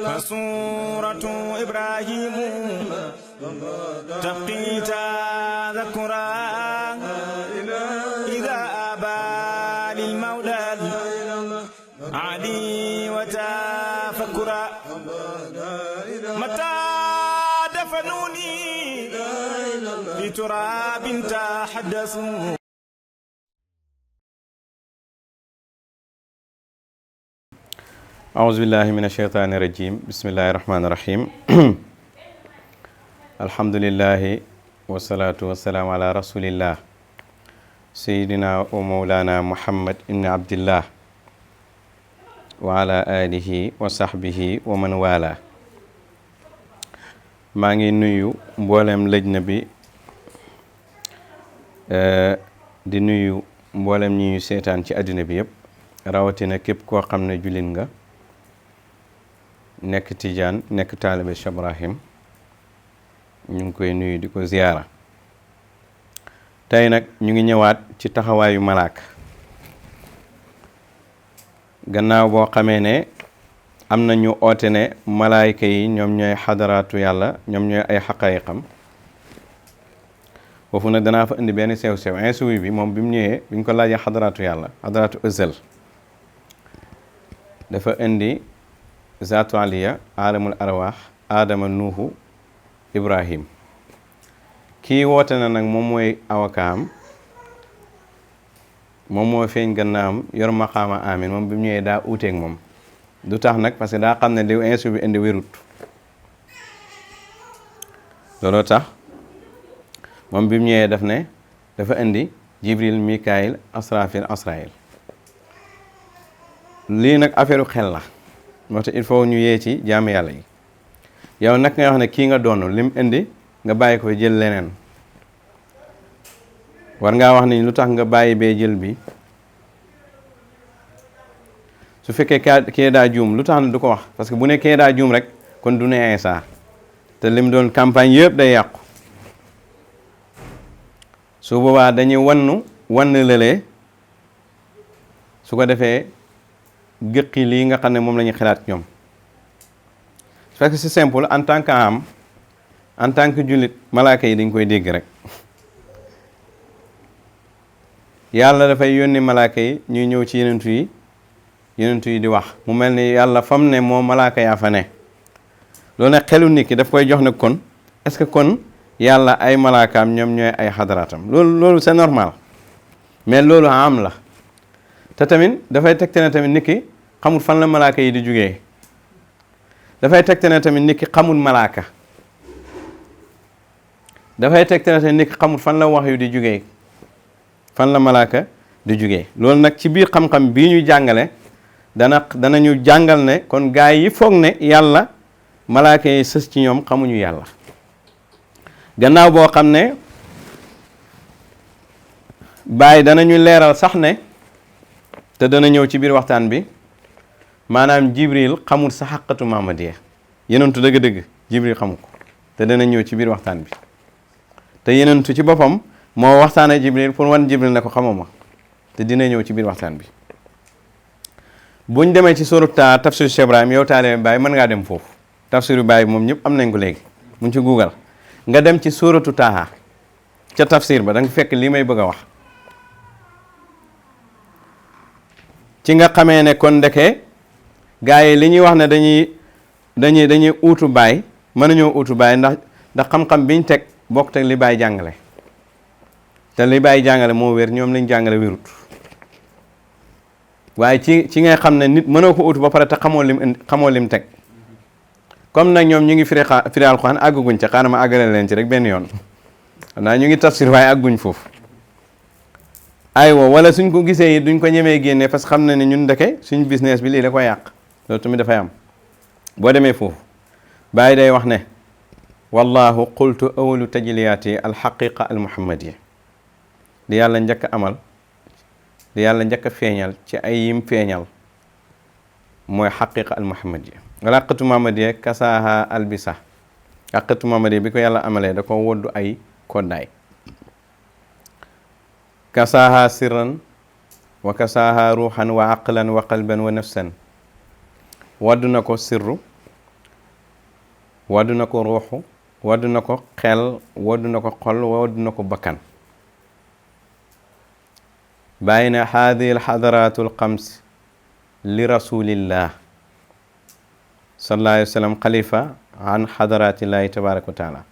فسورة إبراهيم تبقي تذكرا إذا أبى للمولى علي وتفكرا متى دفنوني في تراب تحدثوا. أعوذ بالله من الشيطان الرجيم بسم الله الرحمن الرحيم الحمد لله والصلاة والسلام على رسول الله سيدنا ومولانا محمد بن عبد الله وعلى آله وصحبه ومن والاه. maa ngi nuyu mboolem lëjna bi di nuyu mboolem ñi seetaan ci àddina bi yëpp rawatina képp koo xam ne jullit nga nekk tijaan nekk taalibe Cheikh Ibrahim ñu ngi koy nuyu di ko ziyaara. tey nag ñu ngi ñëwaat ci taxawaayu malaaka gannaaw boo xamee ne am na ñu oote ne malaayka yi ñoom ñooy xadaraatu yàlla ñoom ñooy ay xaqaayiqam. foofu nag danaa fa indi benn sew-sew insuwi bi moom bi mu ñëwee bi ñu ko laajee xadaraatu yàlla xadaraatu ëzal dafa indi zaatu aliya alamul arwaax aadama nuuhu ibrahim. kii woote na nag moom mooy awakaam moom moo feeñ gannaawam yor maqaama amin moom bi mu ñëwee daa uuteeg moom du tax nag parce que daa xam ne li insu bi indi wérut looloo tax moom bi mu ñëwee daf ne dafa indi jibril mikail asrafil asrail. lii nag affaire xel la moo tax il faut ñu yee ci jaamu yàlla yi. yow nag nga wax ne kii nga doon lim indi nga bàyyi ko jël leneen war ngaa wax ni lu tax nga bàyyi bee jël bi. su fekkee kee daa juum lu tax na du ko wax parce que bu ne kee daa juum rek kon du ne Iisaa te lim doon campagne yëpp day yàqu. su boobaa dañuy wann lëlee su ko defee gëqi lii nga xam ne moom la ñuy xalaat ñoom. parce que c'est simple en tant que en tant que jullit malaaka yi dañ koy dégg rek yàlla dafay yónni malaaka yi ñuy ñëw ci yenentu yi di wax mu mel ni yàlla fam ne moo malaaka yaa fa ne. loolu nag xelu nit ki daf koy jox ne kon est-ce que kon yàlla ay malaakaam ñoom ñooy ay xadaraatam loolu c'est normal mais loolu am la te tamit dafay tegte ne tamit nit ki xamul fan la malaaka yi di jugee. dafay tegte ne tamit nit ki xamul malaaka dafay tegte ne tamit nit ki xamul fan la wax yu di jugee fan la malaaka di jugee. loolu nag ci biir xam-xam bii ñuy jàngale danañu jàngal ne kon gaa yi foog ne yàlla malaaka yi sës ci ñoom xamuñu yàlla. gannaaw boo xam ne bàyyi danañu leeral sax ne te dana ñëw ci biir waxtaan bi maanaam jibril xamul sa xaqatu mamadiya yenentu dëgg-dëgg jibril xamu ko te dana ñëw ci biir waxtaan bi. te yenentu ci boppam moo waxtaane jibril pour wan jibril ne ko xamuma te dina ñëw ci biir waxtaan bi. buñ demee ci sóoru tafsir Cheikh Ibrahim yow taale Baay mën ngaa dem foofu tafsiru Baay moom ñëpp am nañ ko léegi mu ci Google nga dem ci sóoratu Taaha ca tafsir ba da nga fekk lii may bëgg a wax. ci nga xamee ne kon ndeke gaa yi li ñuy wax ne dañuy uutu Baay mën nañoo uutu Baay ndax xam-xam biñ teg bokk teg li Baay jàngale te li Baay jàngale moo wér ñoom lañ jàngale wérut. waaye ci ngay xam ne nit mënoo ko uutu ba pare te xamoo lim teg comme nag ñoom ñu ngi firi alxuraan àgguñ ca xaaral ma àggale leen ci rek benn yoon xanaa ñu ngi tafsir waaye àgguñ foofu. aywa wala suñ ko gisee duñ ko ñemee génne parce que xam na ne ñun ndeke suñ business bi lii la ko yàq loolu tamit dafay am. boo demee foofu Baay day wax ne wallahu qultu awalu tajliyaati alxaqiqa almuhammadiya li yàlla njëkk amal li yàlla njëkk a feeñal ci ay yim feeñal mooy xaqiqa almuhammadiya wala xaqatu muhammadiya kasaaha albisa xaqatu muhammadiya bi ko yàlla amalee da ko woddu ay koddaay kasaaha sirran wa kasaaha ruuxan wa aqlan wa qalban wa nafsan waddu na ko sirru waddu na ko ruuxu waddu na ko xel waddu na ko xol waddu na ko bakkan bàyyi na haadihi alxadaraatu alxams li rasulillah sallallahu alayhi wa sallam xalifa an xadaraatillahi tabaraka wa taala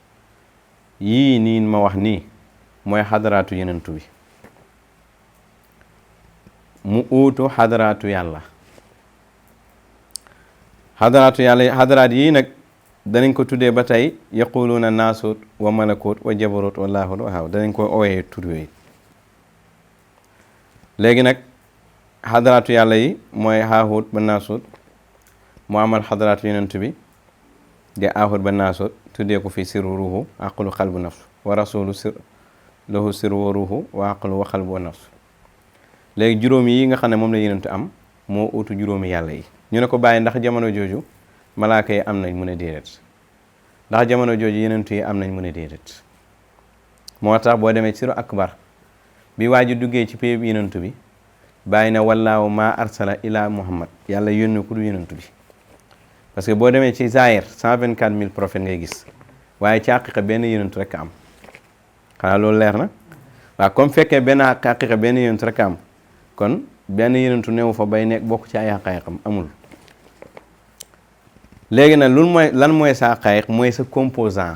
yii nii ma wax nii mooy xadaraatu yenentu bi mu uutu xadaraatu yàlla xadaraat yii nag danañ ko tuddee ba tey yaquluuna naasut wa malakut wa jabarut wa laahut wa haaw danañ ko owee tur yooyu léegi nag xadaraatu yàlla yi mooy haahut ba naasut mu amal xadaraatu yenentu bi de aahut ba naasut tuddee ko fi sirru ruuhu aqlu xalbu nafsu wa rasulu sir lahu sirru wa ruuhu wa aqlu wa xalbu wa nafsu léegi juróomi yi nga xam ne moom la yenentu am moo utu juróomi yàlla yi ñu ne ko bàyyi ndax jamono jooju malaaka yi am nañ mu ne déedéet ndax jamono jooju yenentu yi am nañ mu ne déedéet moo tax boo demee siru akbar bi waa ji duggee ci péeb yenentu bi bàyyi na wallaahu ma arsala ila muhammad yàlla yónni ku du yenentu bi parce que boo demee ci Zahir 124 000 prophètes ngay gis waaye ci haqiqa benn yenentu rek am xanaa loolu leer na waaw comme fekkee benn haqiqa benn yenentu rek am kon benn yenentu newu fa bay nekk bokk ci ay xaqaayiqam amul léegi nag lan mooy sa xaqaayiq mooy sa composant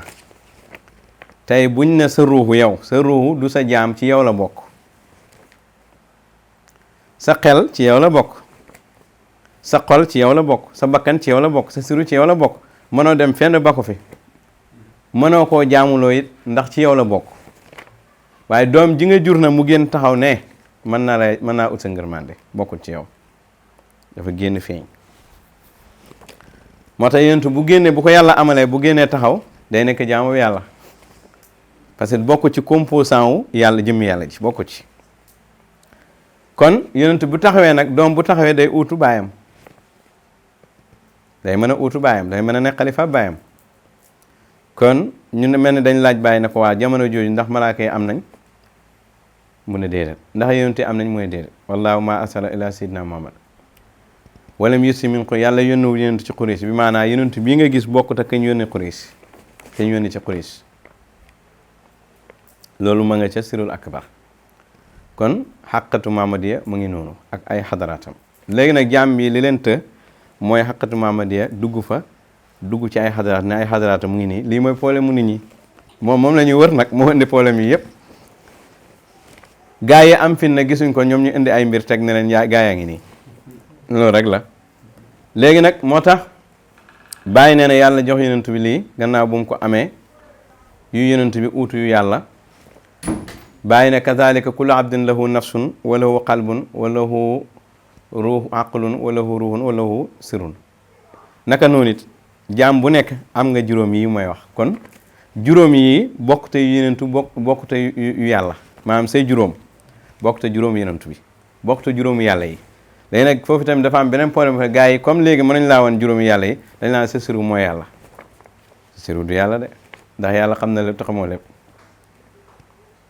tey buñ ne sa ruuxu yow sa ruuxu du sa jaam ci yow la bokk sa xel ci yow la bokk sa xol ci yow la bokk sa bakkan ci yow la bokk sa siru ci yow la bokk mënoo dem fenn ba ko fi mënoo koo jaamuloo it ndax ci yow la bokk waaye doom ji nga jur na mu génn taxaw ne mën naa ut sa ngërmande bokkul ci yow dafa génn feeñ moo tax yenentu bu génnee bu ko yàlla amalee bu génnee taxaw day nekk jaamu yàlla parce que bokk ci composant wu yàlla jëmm yàlla ji bokku ci kon yenentu bu taxawee nag doom bu taxawee day uutu baayam day mën a uutu baayam day mën a nekk xalifa baayam kon ñu ne mel ne dañ laaj bàyyi na ko waa jamono jooju ndax malaaka yi am nañ mu ne déedéet ndax yenentu am nañ mu ne déedéet wallaahu ma asala ila sayyidina muhammad walam yussi min ko yàlla yónniwul yenentu ci Quraysh bi maanaam yenentu bii nga gis bokkut ak kañ yónni Quraysh kañ yónni ci Quraysh loolu ma nga ca sirul akbar kon xaqatu mamadiya mu ngi noonu ak ay xadaraatam léegi nag jaam bi li leen të mooy xaqatu mamadiya dugg ci ay xadaraat ne ay xadaraatam mu ngi nii lii mooy problème mu nit ñi moom la ñuy wër nag moo indi problème yi yëpp gaa yi am fin na gisuñ ko ñoom ñu indi ay mbir teg ne leen gaa yaa ngi nii loolu rek la léegi nag moo tax bàyyi nee na yàlla jox yenentu bi lii gannaaw bu mu ko amee yu yenentu bi uutu yu yàlla bàyyi ne kazalika kullu abdin lahu nafsun wa lahu qalbun wa lahu aqlun wa lahu ruhun wa lahu sirrun naka noonu it jaam bu nekk am nga juróom yi may wax kon juróom yi bokk te yu yenentu bokk te yu yàlla maanaam say juróom bokk te juróom yenentu bi bokk te juróomu yàlla yi léegi nag foofu tamit dafa am beneen problème fa gars yi comme léegi mën nañ laa woon juróomi yàlla yi dañ naan sa siru mooy yàlla sa siru du yàlla de ndax yàlla xam na lépp te xamoo lépp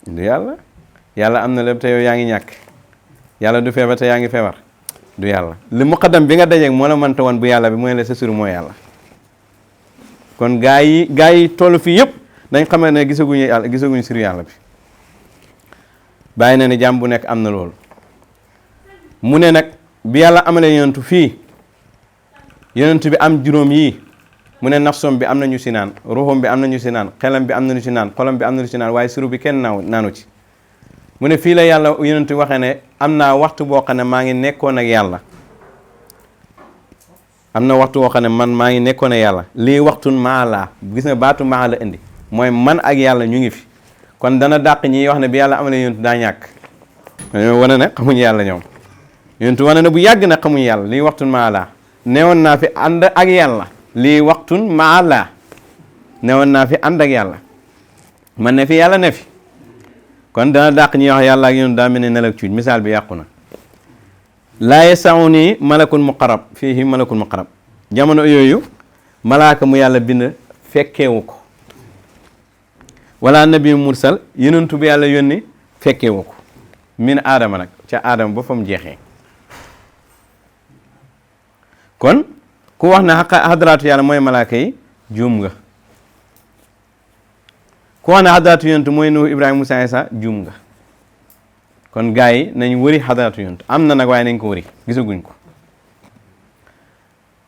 du yàlla am na lépp te yow yaa ngi ñàkk yàlla du feebar te yaa ngi feebar du yàlla li muqaddam bi nga dajeeg moo la mënta woon bu yàlla bi mooy la sa siru mooy yàlla kon gars yi toll fii yëpp dañ xamee ne gisaguñu siru yàlla bi bàyyi na ne jàmm bu nekk am na loolu mu ne nag bi yàlla amalee yonentu fii yonentu bi am juróom yii mu ne nafsom bi am nañu si naan ruuxam bi am nañu si naan xelam bi am nañu si naan xolam bi am nañu si naan waaye siru bi kenn naanu ci mu ne fii la yàlla yonentu waxee ne am naa waxtu boo xam ne maa ngi nekkoon ak yàlla am na waxtu boo xam ne man maa ngi nekkoon ak yàlla lii waxtun maa laa gis nga baatu maa la indi mooy man ak yàlla ñu ngi fi kon dana dàq ñi wax ne bi yàlla amalee yonentu daa ñàkk ñoo wane ne xamuñu yàlla ñoom yonentu wane ne bu yàgg na xamuñu yàlla lii waxtun maa laa newoon naa fi ànd ak yàlla lii waxtun maa laa newoon naa fi ànd ak yàlla man ne fi yàlla ne fi kon dana dàq ñuy wax yàlla ak yonentu daa mel ne nelaw cuuj misaal bi yàqu na laa yasauni malakun muqarrab fiihi malakun muqarrab jamono yooyu malaaka mu yàlla bind fekkeewu ko wala nabi mursal yonentu bi yàlla yónni fekkeewu ko min aadama nag ca aadama ba fa mu jeexee kon ku wax ne xadraatu yàlla mooy malaaka yi juum nga. ku wax ne xadraatu yonent mooy Nuhu Ibrahima Musaa Isaa juum nga. kon gars yi nañ wëri xadraatu yonent am na nag waaye nañ ko wëri gisaguñ ko.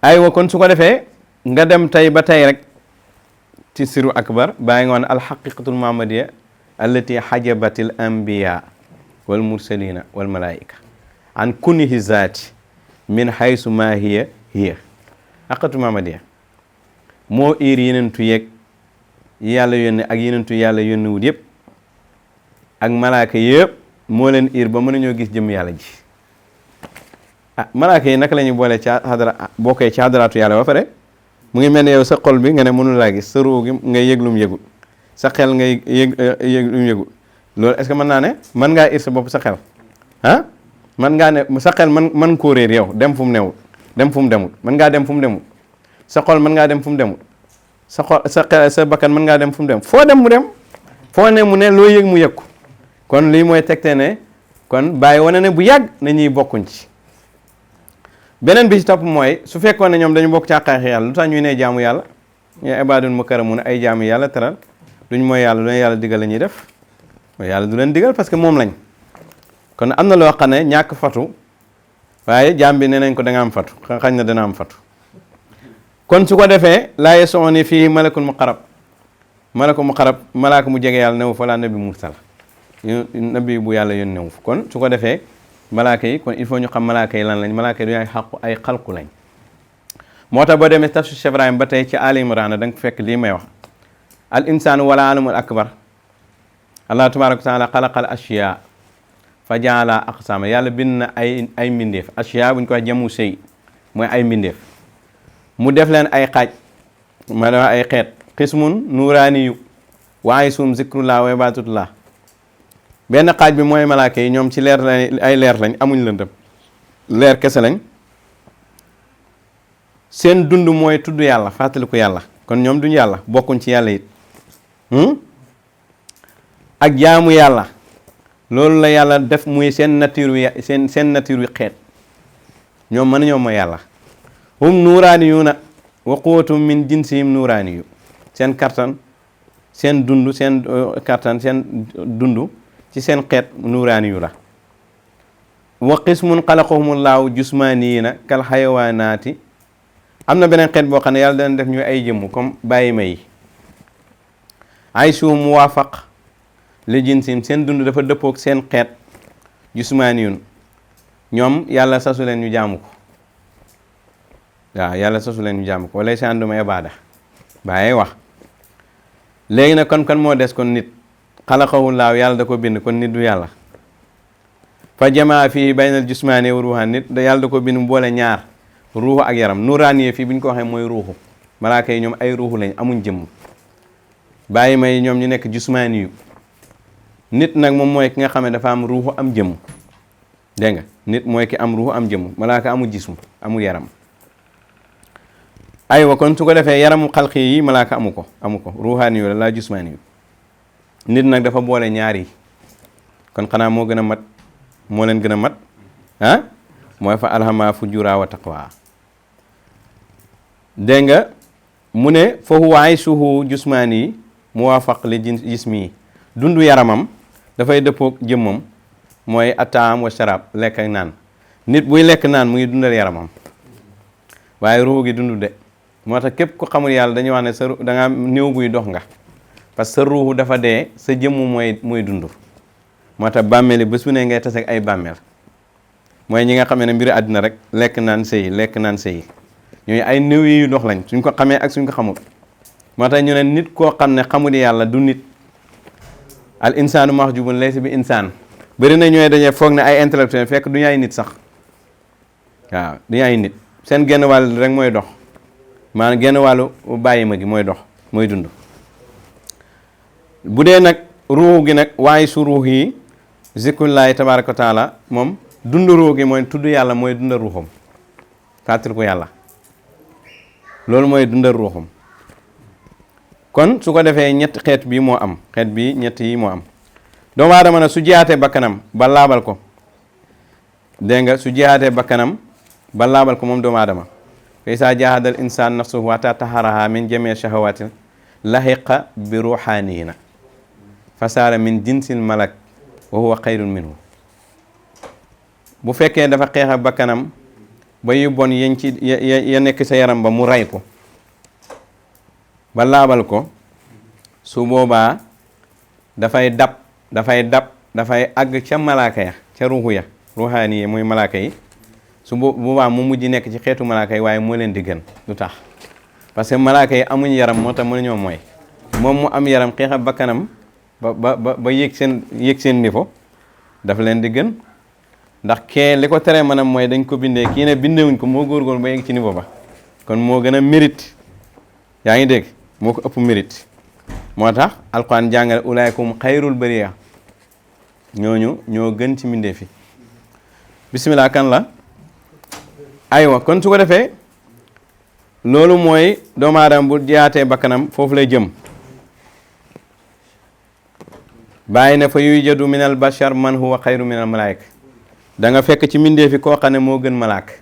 aywa kon su ko defee nga dem tey ba tey rek ci siru akbar bàyyi nga wax ne alxaqiqatul muhammadiya allati xajabatil anbiya wal mursalina wal malaika an kunihi zaati min haysu ma hiya xaqiqatul muhammadiya moo iir yenentu yeeg yàlla yónne ak yenentu yàlla yónne wut yëpp ak malaaka yëpp moo leen iir ba mën nañoo gis jëm yàlla ji. malaaka yi naka la ñuy boole ci bokkee ci xadaraatu yàlla ba pare mu ngi mel ne yow sa xol bi nga ne mënu laa gis sa ruu gi ngay yëg lum yëgul sa xel ngay yëg lum yëgul loolu est-ce que mën naa ne mën ngaa ir sa bopp sa xel mën ngaa ne sa xel mën koo réer yow dem fu mu newul dem fu mu demul mën ngaa dem fu mu demul sa xol mën ngaa dem fu mu demul sa xol sa xel sa bakkan mën ngaa dem fu mu dem foo dem mu dem foo ne mu ne loo yëg mu yëg ko kon lii mooy tegte ne kon bàyyi wane ne bu yàgg na ñuy bokkuñ ci. beneen bi ci topp mooy su fekkoon ne ñoom dañu bokk ci àqaaxi yàlla lu tax ñuy ne jaamu yàlla ñooy ibaadun mukarramuun ay jaamu yàlla teral duñ mooy yàlla lu leen yàlla digal la ñuy def yàlla du leen digal parce que moom lañ kon am na loo xam ne ñàkk fatu waaye jaam bi nee nañ ko da nga am fatu xañ na dana am fatu kon su ko defee laa yasooni fii malakul muqarrab malaaka mu jege yàlla newu fa laa nabi mursal nabi bu yàlla yoon newu fa kon su ko defee malaaka yi kon il faut ñu xam malaaka yi lan lañ malaaka yi du ay xalqu lañ moo tax boo demee tafsir Cheikh Ibrahim ba tey ci Ali Imran da nga fekk lii may wax al insanu wala alamul akbar allah tabaraka wa taala xalaqal ashiya fa jaala aqsama yàlla bind na ay mbindeef ashiya buñ ko wax jamu sëy mooy ay mbindeef mu def leen ay xaaj ma dafa ay xeet xismun nuuraaniyu wa aysum zikrullah wa ibadatullah benn xaaj bi mooy malaaka yi ñoom ci leer ay leer lañ amuñ lëndëm leer kese lañ seen dund mooy tudd yàlla fàttaliku yàlla kon ñoom duñ yàlla bokkuñ ci yàlla it ak jaamu yàlla loolu la yàlla def muy seen nature seen nature wi xeet ñoom mën nañoo mooy yàlla hum nuuraaniyuuna wa quwwatum min jinsihim nuuraaniyu seen kattan seen dund seen kattan seen dund ci seen xeet nuuraaniyu la wa qismun xalaqahumullaahu jusmaaniyiina kal xayawaanaati am na beneen xeet boo xam ne yàlla dana def ñu ay jëmm comme bàyyi ma yi ay suuf muwaafaq li jinsim seen dund dafa dëppook seen xeet jusmaaniyun ñoom yàlla sasu leen ñu jaamu ko waaw yàlla sasu leen ñu jaamu ko wala si ànduma ibaada bàyyi wax léegi nag kon moo des kon nit xalaqahullaahu yàlla da ko bind kon nit du yàlla fa jamaa fii baynal jusmaani wa ruuhan nit yàlla da ko bind mu boole ñaar ruuxu ak yaram nuraaniye fii bu ñu ko waxee mooy ruuxu malaaka yi ñoom ay ruuxu lañ amuñ jëmm bàyyi may ñoom ñu nekk jusmaani yu nit nag moom mooy ki nga xam ne dafa am ruuxu am jëmm dégg nga nit mooy ki am ruuxu am jëmm malaaka amul jismu amul yaram aywa kon su ko defee yaramu xalqi yi malaaka amu ko ruuxaani yu la jusmaani yu nit nag dafa boole ñaar yi kon xanaa moo gën a mat moo leen gën a mat mooy fa alhama fujura wa taqwa dégg nga mu ne fa huwa aysuhu jusmaani yi muwaafaq li jismi yi dundu yaramam dafay dëppoog jëmmam mooy ataam wa sharab lekk ak naan nit buy lekk naan mu ngi dundal yaramam waaye ruuxu gi dundu de moo tax képp ku xamul yàlla dañuy wax ne sa da nga néew buy dox nga parce que sa ruuxu dafa dee sa jëmm mooy dund moo tax bàmmeel yi bés bu ne ngay tase ak ay bàmmeel mooy ñi nga xamee ne mbiru àddina rek lekk naan sëy ñooñu ay néew yu dox lañ suñ ko xamee ak suñ ko xamul moo tax ñu ne nit koo xam ne xamul yàlla du nit al insaanu mahjubun laysa bi insaan bëri na ñooy dañee foog ne ay intellectuel fekk du ñu ay nit sax waaw du ñu ay nit seen genn wàll rek mooy dox maanaam genn wàllu bàyyi ma gi mooy dox mooy dund bu dee nag ruux gi nag waaye su ruux yi zikrullaahi tabaaraka wa taala moom dund ruux gi mooy tudd yàlla mooy dunda ruuxam fàttali ko yàlla loolu mooy dunda ruuxam kon su ko defee xeet bii moo am xeet bii ñett yi moo am doomu aadama nag su jiyaatee bakkanam ba laabal ko dégg nga su jiyaatee bakkanam ba laabal ko moom doomu aadama fa isa jahada al insan nafsuhu wa tataharaha min jami shahawatin lahiqa bi ruhaniyina fasaara min jinsil malak wa huwa xayrun minhu bu fekkee dafa xeex ak bakkanam ba yu bon yañ ci ya nekk sa yaram ba mu ray ko ba laabal ko su boobaa dafay àgg ca malaaka ya ca ruuxu ya ruuxaani yi muy malaaka yi su boobaa mu mujj nekk ci xeetu malaaka yi waaye moo leen di gën lu tax parce que malaaka yi amuñ yaram moo tax mënuñoo mooy moom mu am yaram xeex ak bakkanam ba yéeg seen niveau dafa leen di gën ndax kee li ko teree maanaam mooy dañ ko bindee kii ne bindewuñ ko moo góorgóor ba yegg ci niveau ba kon moo gën a mérite yaa ngi dégg moo ko ëpp mérite moo tax alquran jàngale ulaykum xayrul bariya ñooñu ñoo gën ci mbindee fi bismillah kan la aywa kon su ko defee loolu mooy doomu aadama bu jaatee bakkanam foofu lay jëm bàyyi ne fa yuy jadu min al bashar man huwa xayru min al malaayika da nga fekk ci mbindee fi koo xam ne moo gën malaaka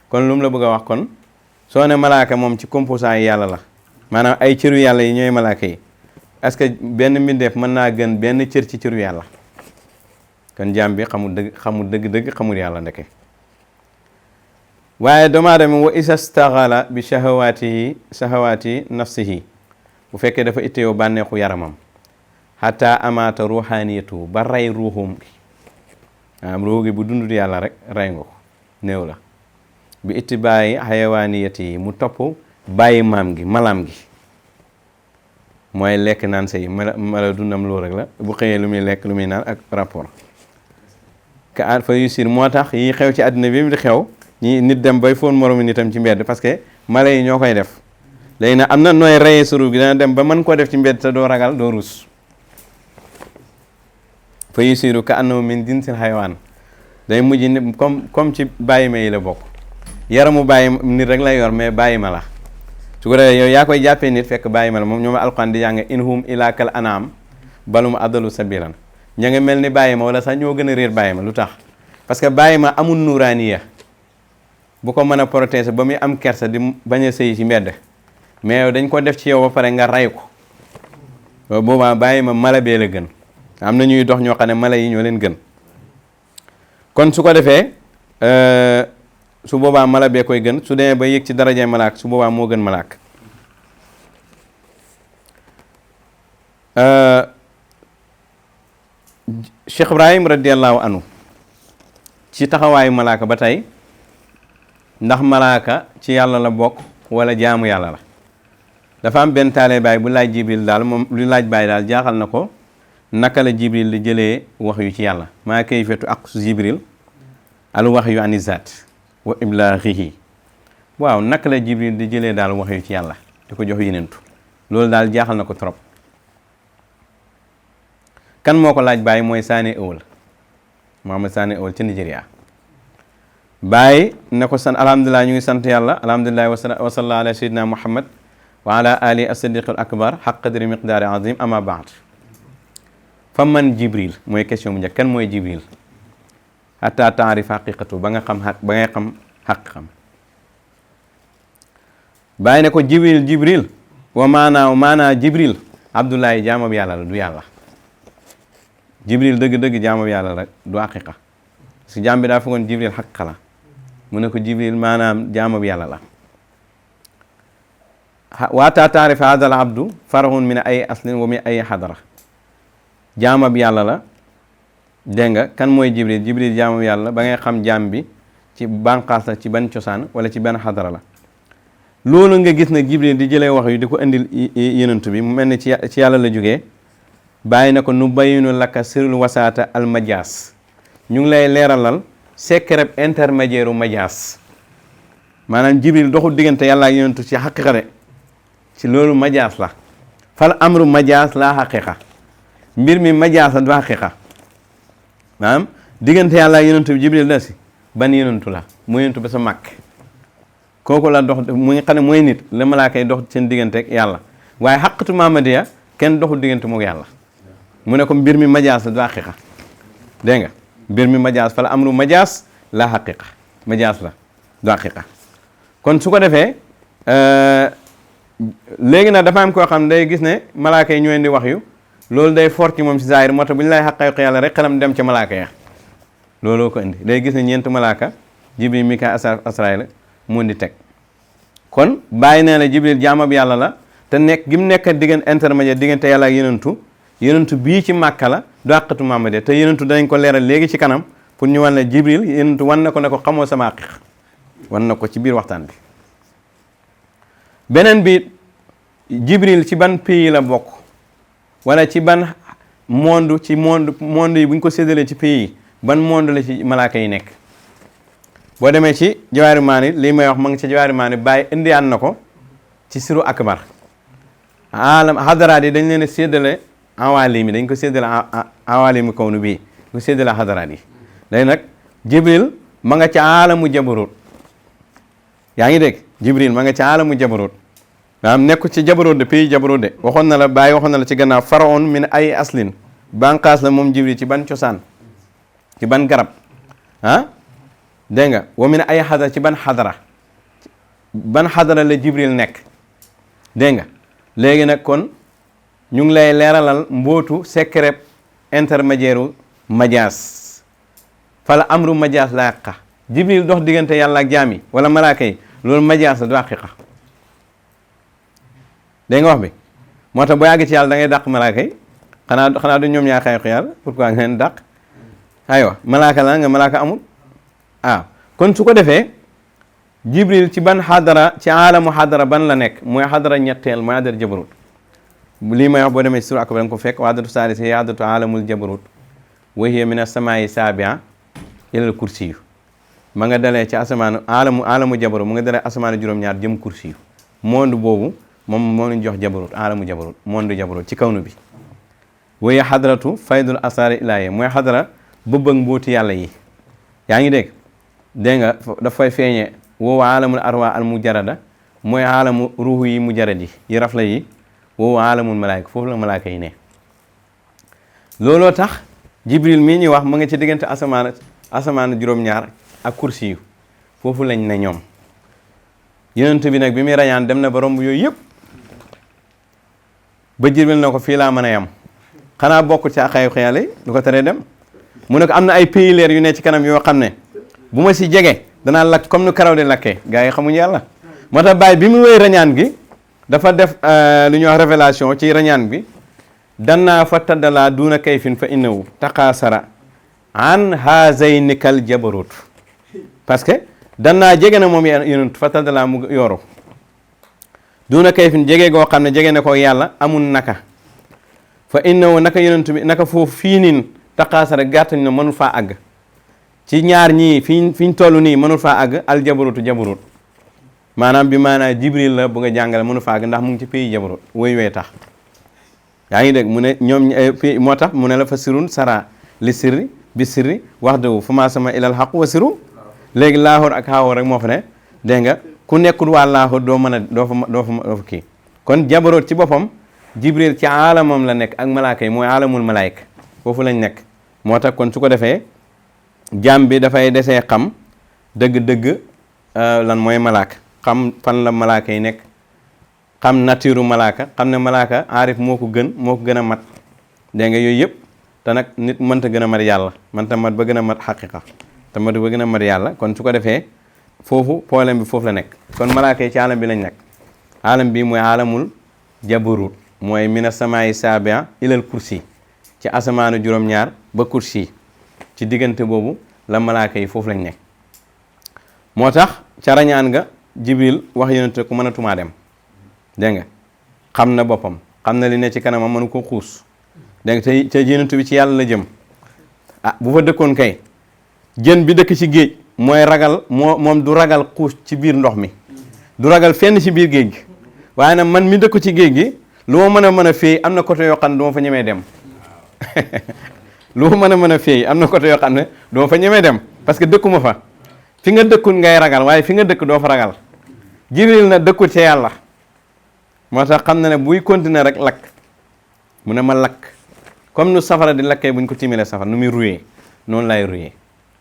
kon lu mu la bëgg a wax kon soo ne malaaka moom ci composant yi yàlla la maanaam ay cëru yàlla yi ñooy malaaka yi est-ce que benn mbindeef mën naa gën benn cër ci cëru yàlla kon jaam bi xamul dëgg xamul yàlla ndeke waaye doomu aadama wa isa staxala bi shahawaati nafsihi bu fekkee dafa ittewoo bànneexu yaramam xataa amaata ruuxaaniyatu ba rey ruuxum gi ruux gi bu dundut yàlla rek rey nga ko néew la bi ittibaayi xayawaaniyati yi mu topp bàyyi maam gi malaam gi mooy lekk naan say mala dundam loolu rek la bu xëyee lu muy lekk lu muy naan ak rapport ka fa yusir moo tax yi xew ci àddina bi di xew ñi nit dem bay foon moromu nitam ci mbedd parce que mala yi ñoo koy def léegi nag am na nooy reyee sa ruux gi dana dem ba mën koo def ci mbedd te doo ragal doo ruus fa yusiru ka annahu min jinsil xayawaan day mujj ni comme ci bàyyi ma yi la bokk yaramu bàyyi nit rek lay yor mais bàyyi ma la su ko defee yow yaa koy jàppee nit fekk bàyyi ma la moom ñoom alquran di jàng in hum illa kal anam balum adalu sabilan ña nga mel ni bàyyi ma wala sax ñoo gën a réer bàyyi ma lu tax parce que bàyyi ma amul nuuraaniya bu ko mën a protéger ba muy am kersa di bañ a sëyi ci mbedd mais yow dañ ko def ci yow ba pare nga ray ko boobaa bàyyi ma mala bee la gën am na ñuy dox ñoo xam ne mala yi ñoo leen gën kon su ko defee su boobaa mala bee koy gën su demee ba yëg ci darajee malaak su boobaa moo gën malaak Cheikh Ibrahim radiallahu anhu ci taxawaayu malaaka ba tey ndax malaaka ci yàlla la bokk wala jaamu yàlla la dafa am benn taale baay bu laaj jibril daal moom lu laaj baay daal jaaxal na ko naka la jibril di jëlee wax yu ci yàlla maa kayfiyatu aqsu jibril al wax yu ani zaat wa iblaaxihi waaw naka la jibril di jëlee daal wax yu ci yàlla di ko jox yenentu loolu daal jaaxal na ko trop kan moo ko laaj baay mooy Sané Ewal Mohamed Sané Ewal ci Nigeria baay ne ko alhamdulilah ñu ngi sant yàlla alhamdulilah wa sallallahu ala sayyidina muhammad wa ala ali as-siddiq al akbar haqq qadri miqdaari azim ama baad fa man jibril mooy question bu njëkk kan mooy jibril hatta taarif haqiqatu ba nga xam xaqiqam baay ne ko jibril wa maanaa jibril abdullahi jaamab yàlla la du yàlla jibril dëgg-dëgg jaamab yàlla rek du haqiqa si jaam bi daa foogoon jibril haqiqa la mu ne ko jibril maanaam jaamab yàlla la waata taarif hadal abdu farahun min ay aslin wa min ay xadara jaamab yàlla la dégg nga kan mooy jibril jaamab yàlla ba ngay xam jaam bi ci banqaas la ci ban cosaan wala ci benn xadara la loolu nga gis nag jibril di jëlee wax yu di ko indil yenentu bi mu mel ni ci yàlla la jógee bàyyi na ko nu bayinu laka sirul wasaata al majaas ñu ngi lay leeralal secret intermédiaire u majaas maanaam jibril doxul diggante yàlla ak yonentu ci xaqiqa de ci loolu majaas la fal amru majaas laa xaqiqa mbir mi majaas la du xaqiqa maanaam diggante yàlla ak yonentu bi jibril da si ban yonentu la mu yonentu ba sa màkk kooku la dox mu ngi xam ne mooy nit la malaaka yi dox seen diggante ak yàlla waaye xaqatu mamadiya kenn doxul diggante mook yàlla mu ne ko mbir mi majaas la du xaqiqa dégg nga mbir mi majaas fa la amru majaas la xaqiqa majaas la du xaqiqa kon su ko defee léegi nag dafa am koo xam day gis ne malaaka yi ñooy di wax yu loolu day fort ci moom si zahir moo tax bu ñu lay xaqayq yàlla rek xelam dem ca malaaka ya looloo ko indi day gis ne ñeent malaaka jibril mika asraayil mu di teg kon bàyyi nee na jibril jaamab yàlla la te nekk gi mu nekk diggante intermédiaire diggante yàlla ak yenentu bii ci màkka la du àqatu Muhammad te yenentu danañ ko leeral léegi ci kanam pour ñu wan ne jibril yenentu wan na ko ne ko xamoo sama àqiq wan na ko ci biir waxtaan bi beneen bi jibril ci ban pays la bokk wala ci ban monde yi bu ñu ko séddalee ci pays yi ban monde la ci malaaka yi nekk boo demee ci jawaari maani lii may wax ma ngi ci jawaari maani bàyyi indiyaan na ko ci siru akbar alam hadaraat yi dañ leen a séddale awaalim yi dañ ko séddale awaalimi kawnu bii ko séddale hadaraat yi léegi nag jibril ma nga ci aalamu jabarut yaa ngi dégg jibril ma nga ci aalamu jabarut maanaam nekku ci jabarut de pays jabarut de waxoon na la bàyyi waxoon na la ci gannaaw faraon min ay aslin banqaas la moom jibril ci ban cosaan ci ban garab dégg nga wa min ay xadara ci ban xadara la jibril nekk dégg nga léegi nag kon ñu ngi lay leeralal mbootu secret intermédiaire u majaas fala amru majaas la haqiqa jibril dox diggante yàlla ak jaam yi wala malaaka yi loolu majaas la du haqiqa dégg nga wax bi moo tax boo yàgg ci yàlla da ngay dàq malaaka yi xanaa du ñoom ñaa xayq yàlla pourquoi nga leen dàq aywa malaaka la nga malaaka amul kon su ko defee jibril ci ban xadara ci aalamu xadara ban la nekk mooy xadara ñetteel mooy xadara jabarut lii may wax boo demee ci sur akbar nga ko fekk xadaratu saalis hiya xadaratu aalamul jabarut wa hiya min as-samaa'i saabia ilal kursi yu ma nga dalee ci asamaanu aalamu jabarut mu nga dalee asamaanu juróom-ñaar jëm kursi yu monde boobu moom lañ jox jabarut aalamu jabarut monde jabarut ci kawnu bi wa hiya xadaratu faydul asraar ilaahi mooy xadara bëbb ak mbóoti yàlla yi yaa ngi dégg nga dafay feeñee woowu aalamul arwa al mujarrada mooy aalamu ruuxu yi mujarrad yi rafla yi woowu aalamul malaayka foofu la malaayka yi ne looloo tax jibril mii ñuy wax mu nga ci diggante asamaan juróom-ñaar ak kursi yu foofu lañ ne ñoom yonent bi nag bi muy rañaan dem na ba romb yooyu yëpp ba jibril na ko fii laa mën a yam xanaa bokk ci axayu yàlla yi du ko teree dem mu ne ko am na ay pays leer yu ne ci kanam yoo xam ne bu ma si jege danaa lakk comme nu karaw di lakkee gars yi xamuñu yàlla moo tax bàyyi bi mu wéy rañaan gi dafa def lu ñuy wax révélation ci rañaan bi danaa fa taddalaa duuna kayfin fa innahu taqaasara an haazaynikal jabarut parce que danaa jege na moom yonent fa taddalaa mu yoru duuna kayfin jege goo xam ne jege na ko yàlla amul naka fa innahu naka yonent bi naka foofu fii niin taqaasara gàttañ na mënul faa àgg ci ñaar ñii fi ñu toll nii mënul faa àgg al jabarutu jabarut maanaam bi maanaam jibril la bu nga jàngale mënul faa àgg ndax mu ngi ci pays jabarut woy tax yaa ngi dégg mu ne ñoom moo tax mu ne la fa sirun sara li sirri bi sirri wax dëgg fu maa sama ilal xaq wa siru léegi laaxoor ak xaawoor rek moo fa ne dégg nga ku nekkul waa laaxoor doo mën a doo fa kii kon jabarut ci boppam jibril ci aalamam la nekk ak malaaka yi mooy aalamul malaayka foofu lañ nekk moo tax kon su ko defee jaam bi dafay desee xam dëgg-dëgg lan mooy malaaka xam fan la malaaka yi nekk xam nature malaaka xam ne malaaka aarif moo ko gën a mat dégg nga yooyu yëpp te nag nit mënta gën a mat yàlla mënta mat ba gën a mat xaqiqa te mat ba gën a mat yàlla kon su ko defee foofu problème bi foofu la nekk kon malaaka yi ci alam bi lañ nekk alam bi mooy alamul jabarut mooy mina samaayi saabia ilal kursi ci asamaanu juróom-ñaar ba kursi ci diggante boobu la malaaka yi foofu lañ nekk moo tax ca rañaan nga jibril wax yonente ku mën a tumaa dem dégg nga xam na boppam xam na li ne ci kanamam mënu ko xuus dégg nga te yonente bi ci yàlla la jëm bu fa dëkkoon kay jën bi dëkk ci géej mooy ragal moom du ragal xuus ci biir ndox mi du ragal fenn ci biir géej gi waaye nag man mi dëkku ci géej gi lu ma mën a féey am na côté yoo xam ne du ma fa ñemee dem lu ma mën a féey am na côté yoo xam ne du ma fa ñemee dem parce que dëkkuma fa fi nga dëkkul ngay ragal waaye fi nga dëkk doo fa ragal jibril na dëkkul ci yàlla moo tax xam na ne buy continuer rek lakk mu ne ma lakk comme nu safara di lakkee buñ ko tiimee safara nu muy ruyee noonu lay ruyee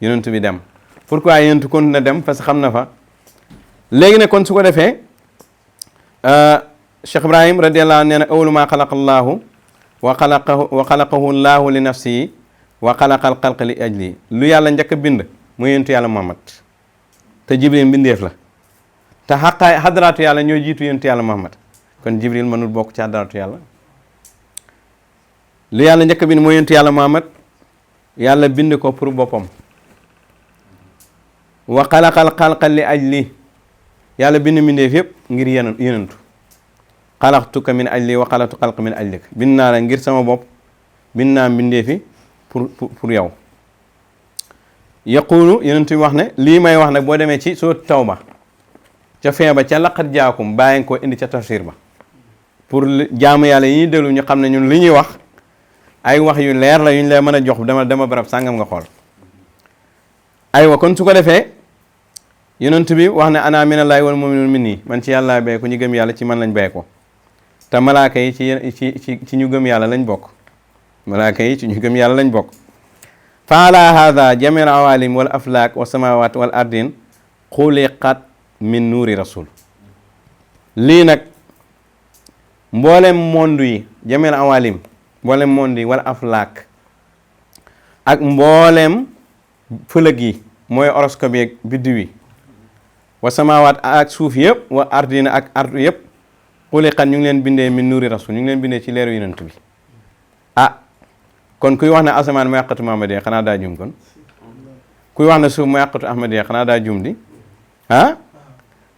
yonent bi dem pourquoi yonent continuer dem parce que xam na fa léegi ne kon su ko defee Cheikh Ibrahim radiyallahu anhu nee na awwalu maa xalaqa allaahu wa xalaqahu llaahu li nafsihi wa xalaqal xalqa li ajli lu yàlla njëkk a bind mu yonentu yàlla Muhammad te Jibril mbindeef la te xaqaay xadaraatu yàlla ñoo jiitu yonentu yàlla Muhammad kon Jibril mënul bokk ci xadaraatu yàlla lu yàlla njëkk a bind mu yonentu yàlla Muhammad yàlla bind ko pour boppam wa xalaqal xalqa li ajli yàlla bind mbindeef yëpp ngir yonentu xalaqtuka min ajli wa xalaqtu xalqa min ajlik bind naa la ngir sama bopp bind naa mbindeefi pour yow yaqulu yonent bi wax ne lii may wax nag boo demee ci soo tawba ca fin ba ca laqad jaakum bàyyi ko indi ca tafsir ba pour jaamu yàlla yi ñuy déglu ñu xam ne ñun li ñuy wax ay wax yu leer la yu ñu lay mën a jox dama barab sàngam nga xool aywa kon su ko defee yonent bi wax ne ana minallaahi wal mu'minuuna minnii man ci yàlla bee ko ñu gëm yàlla ci man lañ bee ko te malaaka yi ci ñu gëm yàlla lañ bokk malaaka yi ci ñu gëm yàlla lañ bokk fa ala hada jamil awalim wal aflaak wa samawat wal ardin xuliqat min nuuri rasul lii nag mboolem monde yi jamil awalim mboolem monde yi wal aflaak ak mboolem fëlëg yi mooy horoscope yeeg biddiw yi wa samawat ak suuf yëpp wa ardina ak ardu yëpp xuliqat ñu ngi leen bindee min nuuri rasul ñu ngi leen bindee ci leeru yonent bi kon kuy wax ne asamaan mu yàqatu Muhammadiya xanaa daa juum kon kuy wax ne suuf mu yàqatu Ahmadiya xanaa daa juum di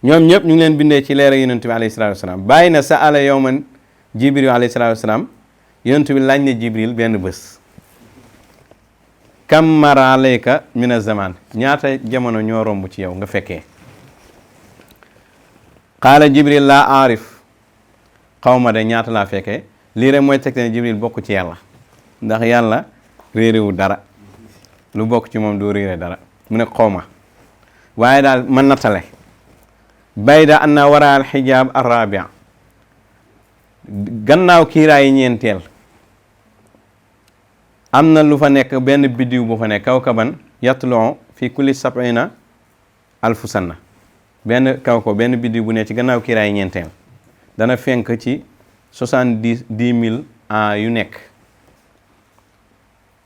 ñoom ñëpp ñu ngi leen bindee ci leer yonent bi alayhi salaatu wasalaam bàyyi na sa ala yowman jibril alayhi salaatu wasalaam yonent bi laaj ne jibril benn bés kam mara alayka mina zaman ñaata jamono ñoo romb ci yow nga fekkee qaala jibril laa aarif xaw ma de ñaata laa fekkee lii rek mooy teg ne jibril bokk ci yàlla ndax yàlla réeréwu dara lu bokk ci moom doo réere dara mu ne xawma waaye daal man nattale bayda anna wara al xijaab arrabia gannaaw kiiraayi ñeenteel am na lu fa nekk benn biddiw bu fa nekk kawkaban yatloo fi kulli sabina alfu sanna benn benn biddiw bu nekk ci gannaaw kiiraayi ñeenteel dana fenk ci 70,000 ans yu nekk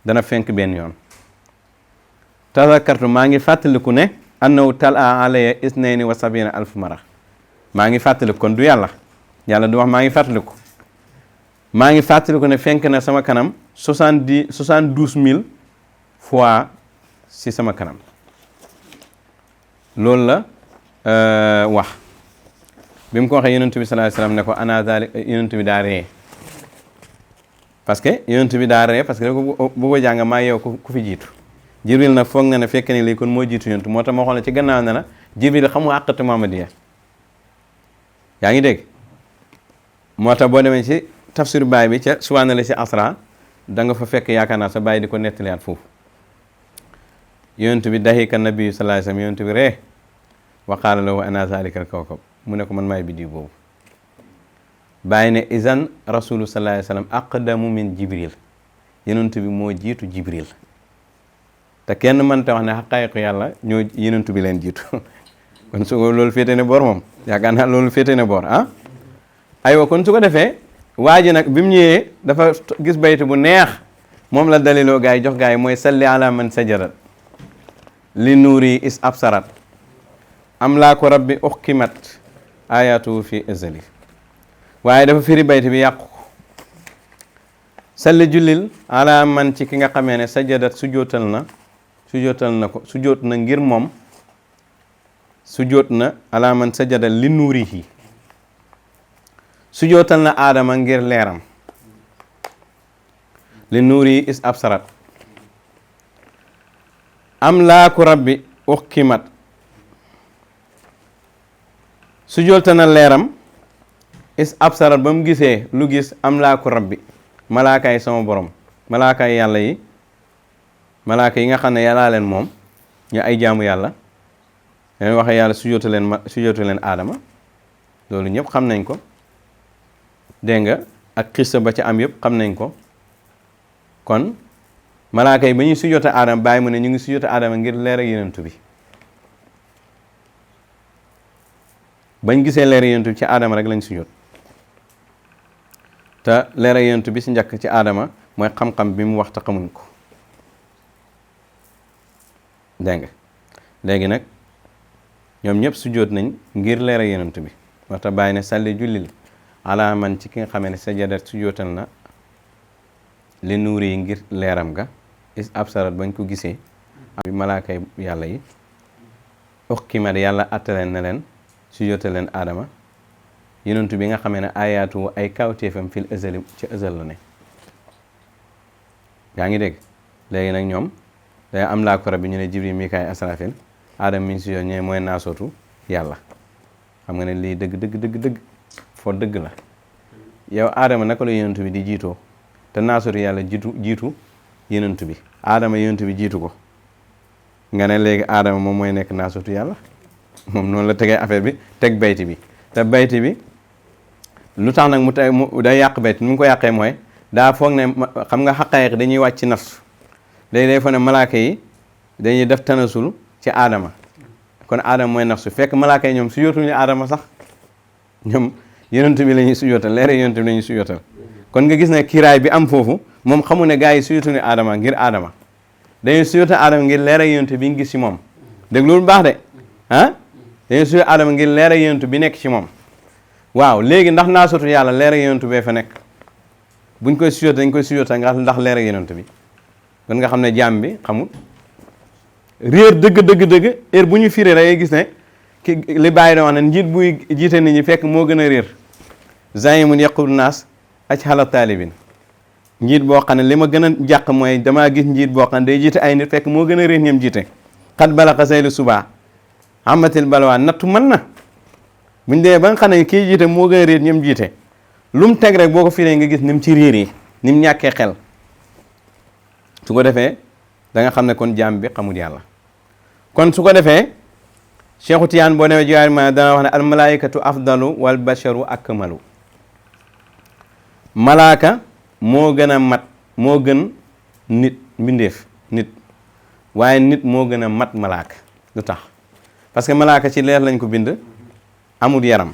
dana fenk benn yoon tazakartu maa ngi fàttaliku ne annahu tala alaya isnayni wa sabina alf mara maa ngi fàttaliku kon du yàlla du wax maa ngi fàttaliku ne fenk na sama kanam 72,000 fois si sama kanam loolu la wax bi mu ko waxee yonent bi sallallahu alayhi wasallam ne ko ana zalik yonent bi daa ree parce que yonent bi daa ree parce que bu ko jàng maa yow ku fi jiitu jibril nag foog na ne fekk ne lii kon moo jiitu yonent moo tax ma xool ne ci gannaaw ne la jibril xamu àqatu Muhammadiya yaa ngi dégg moo tax boo demee ci tafsir baay bi ca suwaana la si asra da nga fa fekk yaakaar naa sa bàyyi di ko nettaliyaat foofu yonent bi dahika nabi sallallahu alayhi wasallam yonent bi ree wa qaala lahu ana zalika al kawkab mu ne ko man maay biddiw boobu bàyyi ne izan rasulu sallallahu alayhi wasallam aqdamu min jibril yonent bi moo jiitu jibril te kenn mënta wax ne xaqaayiqu yàlla ñoo yonent bi leen jiitu kon su ko loolu féete ne boor moom yaakaar naa loolu féete ne boor aywa kon su ko defee waa ji nag bi mu ñëwee dafa gis baytu bu neex moom la daliloo gaa yi jox gaa yi mooy salli ala man sajadat li nuuri is absarat am laa ko rabbi uxkimat ayatu fi azali waaye dafa firi bayt bi yàqu ko salli jullil ala man ci ki nga xamee ne sajadat sujootal na ko sujoot na ngir moom sujoot na ala man sajada li nuurihi sujootal na aadama ngir leeram li nuurihi is absarat am laaku rabbi uxkimat sujootal na leeram is absarat ba mu gisee lu gis am laaku rabbi malaaka yi sama borom malaaka yi yàlla yi malaaka yi nga xam ne yàllaa leen moom ñu ay jaamu yàlla leen waxee yàlla sujootu leen aadama loolu ñëpp xam nañ ko dégg nga ak xissa ba ca am yëpp xam nañ ko kon malaaka yi ba ñuy sujoota aadama bàyyi mu ne ñu ngi sujoota aadama ngir leer ak yonent bi bañ gisee leer yonent bi ci aadama rek lañ sujjóot te leer yonent bi si njëkk ci aadama mooy xam-xam bi mu wax te xamuñ ko dégg nga léegi nag ñoom ñëpp sujjóot nañ ngir leer yonent bi moo tax bàyyi ne salli jullil ala man ci ki nga xamee ne sajadat sujjóotal na li nuuri yi ngir leeram ga is absarat bañ ko gisee bi malaakay yàlla yi uxkimat yàlla attaleen na leen sujjóotal leen aadama yonent bi nga xamee ne ayaatu ay kawteefam fil azali ci azal la ne yaa ngi dégg léegi nag ñoom day am laa ko rab bi ñu ne jibril mikaay asrafil aadama mi ngi sujjóot ñooy mooy naasootu yàlla xam nga ne lii dëgg foo dëgg la yow aadama naka la yonent bi di jiitoo te naasootu yàlla jiitu yonent bi aadama yonent bi jiitu ko nga ne léegi aadama moom mooy nekk naasootu yàlla moom noonu la tegee affaire bi teg bayti bi te bayti bi lu tax nag mu day yàq bayti nu mu ko yàqee mooy daa foog ne xam nga xaqaayiq dañuy wàcc ci nafs léegi day foog ne malaaka yi dañuy def tanasul ci aadama kon aadama mooy nafsu fekk malaaka yi ñoom sujjóotuñu aadama sax ñoom yonent bi la ñuy sujjóotal leere yonent bi la ñuy sujjóotal kon nga gis ne kiiraay bi am foofu moom xamu ne gars yi sujjóotuñu aadama ngir aadama dañuy sujjóotal aadama ngir leere yonent bi ñu gis ci moom dégg loolu baax de ah dañuy sujjóotal aadama ngir leere yonent bi nekk ci moom waaw léegi ndax naasootu yàlla leere yonent bee fa nekk buñ koy sujjóotal dañ koy sujjóotal ndax leere yonent bi kon nga xam ne jaam bi xamul réer dëgg heure bu ñu firee rek gis ne ki li bàyyi da wax ne njiit buy jiite nit ñi fekk moo gën a réer zaimun yaqul naas aj xala taalibin njiit boo xam ne li ma gën a jàq mooy damaa gis njiit boo xam ne day jiite ay nit fekk moo gën a réer ñoom jiite xat balaxa saylu subaa amatil balwaa nattu mën na buñ dee ba nga xam ne kii jiite moo gën a réer ñoom jiite lu mu teg rek boo ko firee nga gis ni mu ci réer yi ni mu ñàkkee xel su ko defee da nga xam ne kon jaam bi xamul yàlla kon su ko defee Cheikhu Tiyaan boo demee jiwaari ma dana wax ne al malaikatu afdalu wal basharu akmalu malaaka moo gën a mat moo gën nit mbindeef nit waaye nit moo gën a mat malaaka lu tax parce que malaaka ci leer lañ ko bind amul yaram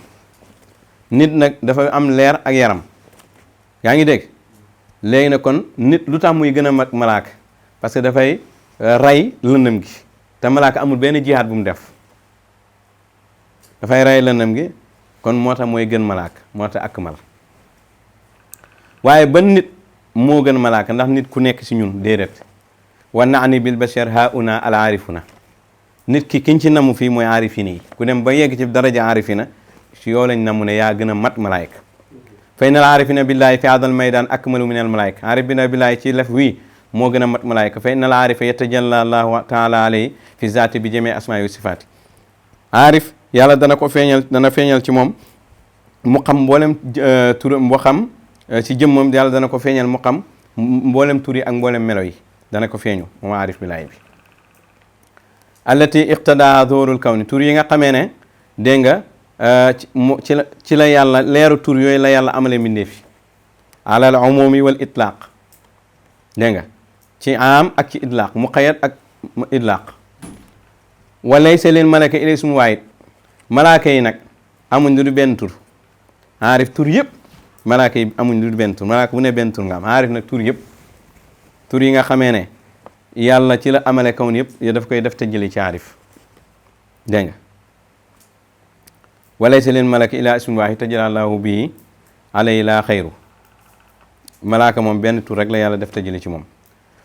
nit nag dafa am leer ak yaram yaa ngi dégg léegi nag kon nit lu tax muy gën a mat malaaka parce que dafay rey lëndëm gi te malaaka amul benn jihaad bu mu def dafay rey lëndëm gi kon moo tax mooy gën malaaka moo tax akmal waaye ban nit moo gën malaaka ndax nit ku nekk ci ñun déedéet wa naani bil bashar hauna al aarifuna nit ki kiñ ci namu fii mooy aarifina yi ku dem ba yegg ci daraja aarifina ci yoo lañ namu ne yaa gën a mat malaayka fa inal aarifina billahi fi hadal maydan akmalu min al malaayka aarifina billahi ci lef wii moo gën a mat malaayka fa inal aarifa yatajalla allahu taala alayhi fi zaati bi jamii asmaa wa sifaati aarif yàlla dana ko feeñal dana feeñal ci moom mu xam mboolem turam boo xam ci jëmmam yàlla dana ko feeñal mu xam mboolem tur yi ak mboolem melo yi dana ko feeñu moom aarif billahi bi allati iqtada zoorul kawni tur yi nga xamee ne dégg nga ci la yàlla leeru tur yooyu la yàlla amale mbindeef yi alal umumi wal itlaq dégg nga ci am ak ci itlaq muqayyad ak itlaq walaysa lil malaka ilay sum waayit malaaka yi nag amuñ lu du benn tur aarif tur yëpp malaaka yi amuñ lu du benn tur malaaka bu ne benn tur nga am aarif nag tur yëpp tur yi nga xamee ne yàlla ci la amale kawn yëpp yo daf koy def te jëli ci aarif dégg nga walaysa lil malaka ila ismun waahid tajallallahu bii alayhi laa xayru malaaka moom benn tur rek la yàlla def te jëli ci moom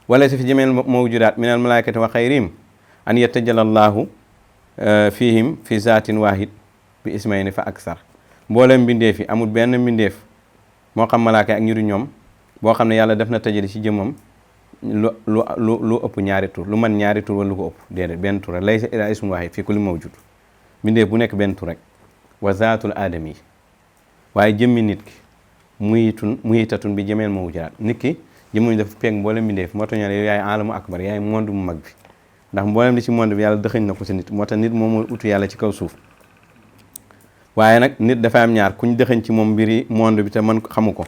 walaysa fi jamil mawjudaat min al malaikati wa xayrihim an yatajalallahu fihim fi zaatin waahid bi ismayni fa aksar mboolem mbindeef yi amul benn mbindeef moo xam malaaka ak ñu du ñoom boo xam ne yàlla def na tëjali ci jëmmam lu ëpp ñaari tur lu man ñaari tur wala lu ko ëpp déedéet benn tur rek laysa ila ismun waahid fi kulli mawjud mbindeef bu nekk benn tur rek wa zaatul aadami yi waaye jëmmi nit ki muhitatun bi jëmeel mawjudaat nit ki jëmmuñu dafa peeg mboolem mbindeef moo tax ñu ne yow yaay alamu akbar yaay monde mu mag bi ndax mboolem li ci monde bi yàlla dëxëñ na ko ci nit moo tax nit moom mooy utu yàlla ci kaw suuf waaye nag nit dafa am ñaar kuñ dëxëñ ci moom mbiri monde bi te man xamu ko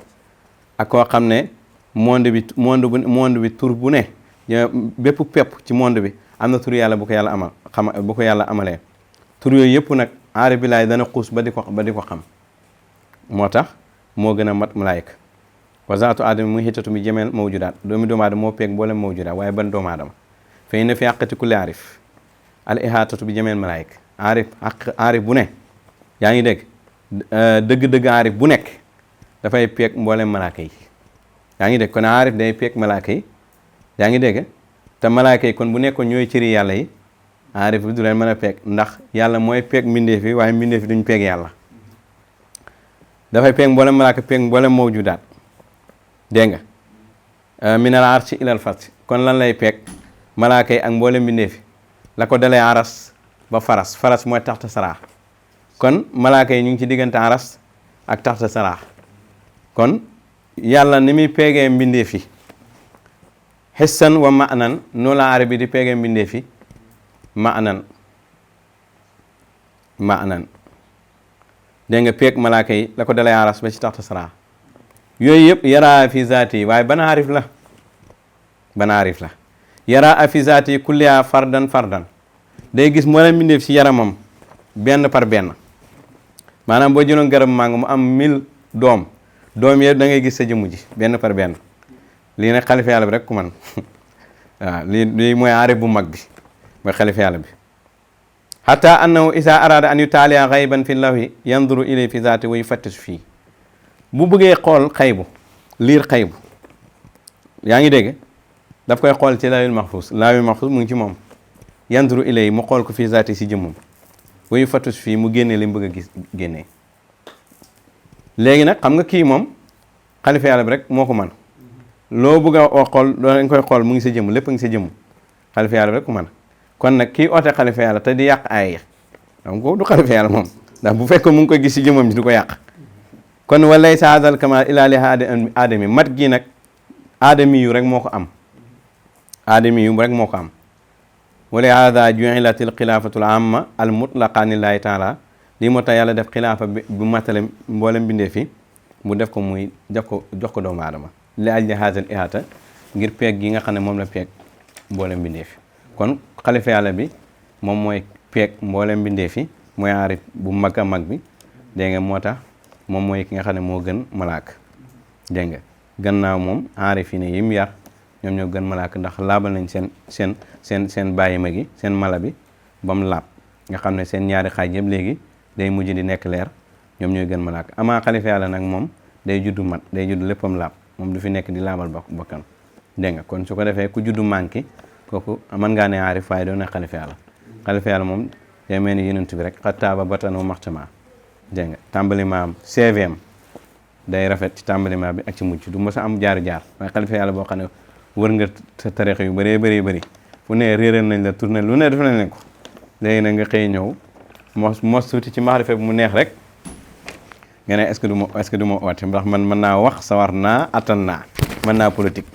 ak koo xam ne monde bi tur bu ne bépp pepp ci monde bi am na tur yàlla bu ko yàlla amalee tur yooyu yëpp nag aarif billaay dana xuus ba di ko xam moo tax moo gën a mat malaayika wa zaatu aadama muy xitatu mi jameel mawjudaat doomu aadama moo peeg mboolem mawjudaat waaye ban doomu aadama fay na fi àqati kulli aarif al ihaatatu bi jameel malaayika aarif bu ne yaa ngi dégg dëgg-dëgg aarif bu nekk dafay peeg mboolem malaaka yi yaa ngi dégg kon aarif day peeg malaaka yi yaa ngi dégg te malaaka yi kon bu nekkoon ñooy cëri yàlla yi aarif bi du leen mën a peeg ndax yàlla mooy peeg mbindeef yi waaye mbindeef yi duñ peeg yàlla dafay peeg mboolem malaaka peeg mboolem mawjudaat dégg nga minal arshi ilal farsi kon lan lay peeg malaaka yi ak mboolem mbindeef yi la ko dalee aras ba faras mooy taxta saraa kon malaaka yi ñu ngi ci diggante aras ak taxta saraa kon yàlla ni muy peegee mbindeef yi xissan wa maanan noonu la aarif bi di peegee mbindeef yi maanan dégg nga peeg malaaka yi la ko dalee aras ba ci taxta saraa yooyu yëpp yaraa fi zaati yi waaye ban aarif la yaraa fi zaati yi kulliya fardan day gis moo leen mbindeef ci yaramam benn par benn maanaam boo jëloon garab mango mu am 1000 doom yëpp da ngay gis sa jëmm ji benn par benn lii nag xalifa yàlla bi rek ku man waaw lii mooy aarif bu mag bi mooy xalifa yàlla bi hatta annahu isa arada an yutaaliya xayban fi lawhi yanduru ilay fi zaati wa yufattisu fii bu bëggee xool liir xaybu yaa ngi dégg daf koy xool ci laawil mahfuz mu ngi ci moom yanduru ilay mu xool ko fi zaati si jëmmam wa yufattisu fii mu génnee li mu bëgg a gis génnee léegi nag xam nga kii moom xalifa yàlla bi rek moo ko man loo bëgg a xool dañ koy xool mu ngi sa jëmm lépp a ngi sa jëmm xalifa yàlla bi rek ko man kon nag kii oote xalifa yàlla te di yàq ay donc du xalifa yàlla moom ndax bu fekkoon mu ngi koy gis si jëmmam ji du ko yàq kon walay sa hadal kamal ilaa li aadami mat gi nag aadami yu rek moo ko am wala hada ju'ilat al xilaafatu al amma al mutlaqa lillahi taala lii moo tax yàlla def xilaafa bi bu matale mboolem bindee fi mu def ko muy jox ko doomu aadama li ajli hadal ihata ngir peeg gi nga xam ne moom la peeg mboolem bindee fi kon xalifa yàlla bi moom mooy peeg mboolem bindee fi mooy aarif bu mag a mag bi dégg nga moo tax moom mooy ki nga xam ne moo gën malaaka dégg nga gannaaw moom aarif yi ne yim yar ñoom ñoo gën malaaka ndax laabal nañ seen bàyyi ma gi seen mala bi ba mu laab nga xam ne seen ñaari xaaj yëpp léegi day mujj di nekk leer ñoom ñooy gën malaaka amaa xalifa yàlla nag moom day juddu mat day juddu léppam laab moom du fi nekk di laabal bakkan dégg nga kon su ko defee ku juddu manqué kooku mën ngaa ne aarif waaye doo ne xalifa yàlla moom day mel ni yenent bi rek xattaaba batano maxtama dégg nga tàmbalimaam CVM day rafet ci tàmbalima bi ak ci mujj du mës a am jaar waaye xalifa yàlla boo xam ne wër nga sa tariix yu bëree bëri fu ne réeral nañ la tourné lu ne def nañ leen ko léegi nag nga xëy ñëw mos tuuti ci maxarifa bi mu neex rek nga ne est-ce que du ma oote ndax man mën naa wax sawar naa attan naa mën naa politique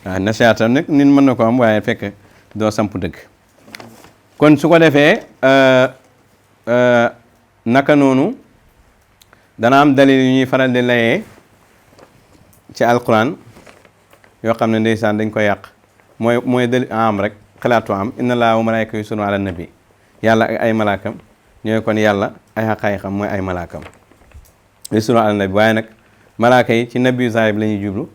waaw nasihatam nag nit mën na ko am waaye fekk doo samp dëgg kon su ko defee naka noonu dana am dalil yu ñuy faral di layee ci alquran yoo xam ne ndeysaan dañ ko yàq mooy dalil am rek xalaatu am inna laaha wa malaa'ikatahu yusalluuna ala nabi yàlla ak ay malaakam ñooy kon yàlla ay xaqaayiqam mooy ay malaakam yusalluuna ala nabi waaye nag malaaka yi ci nabiyu zaahir la ñuy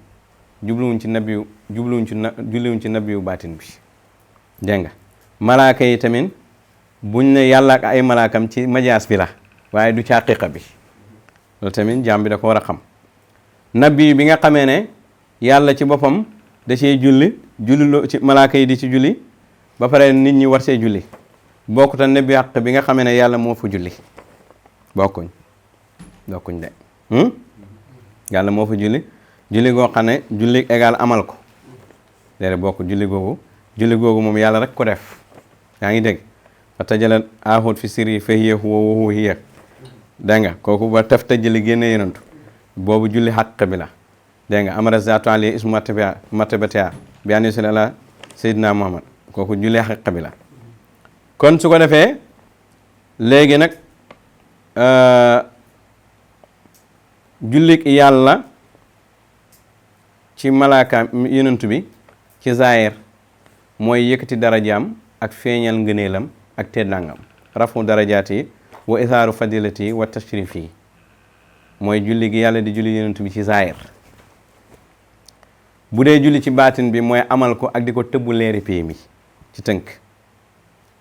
julliwuñ ci nabiyu baatin bi dégg nga malaaka yi tamit buñ ne yàlla ak ay malaakam ci majaas bi la waaye du ci haqiiqa bi loolu tamit jaam bi da ko war a xam nabi bi nga xamee ne yàlla ci boppam da cee julli loo ci malaaka yi di ci julli ba pare nit ñi war see julli bokkut ak nabi àq bi nga xamee ne yàlla moo fa julli bokkuñ de yàlla moo fa julli goo xam ne julli égal amal ko léeg bokk julli googu moom yàlla rek ko def yaa ngi dégg fa tajalal ahut fi siri fa hiya huwa hiya dégg nga kooku ba taf tajali génne yenantu boobu julli xàq bi la dégg nga amara zaatu ali ismu martabatia bi an yusalli ala sayyidina muhammad kooku julli xàq bi la kon su ko defee léegi nag jullik yàlla ci malaaka yenantu bi ci zaahir mooy yëkkati darajaam ak feeñal ngëneelam ak teddangam rafu darajaati wa ithaaru fadilati wa tashrifi mooy julli gi yàlla di julli yonent bi ci zaahir. bu dee julli ci baatin bi mooy amal ko ak di ko tëbbu leeri pay mi ci tënk.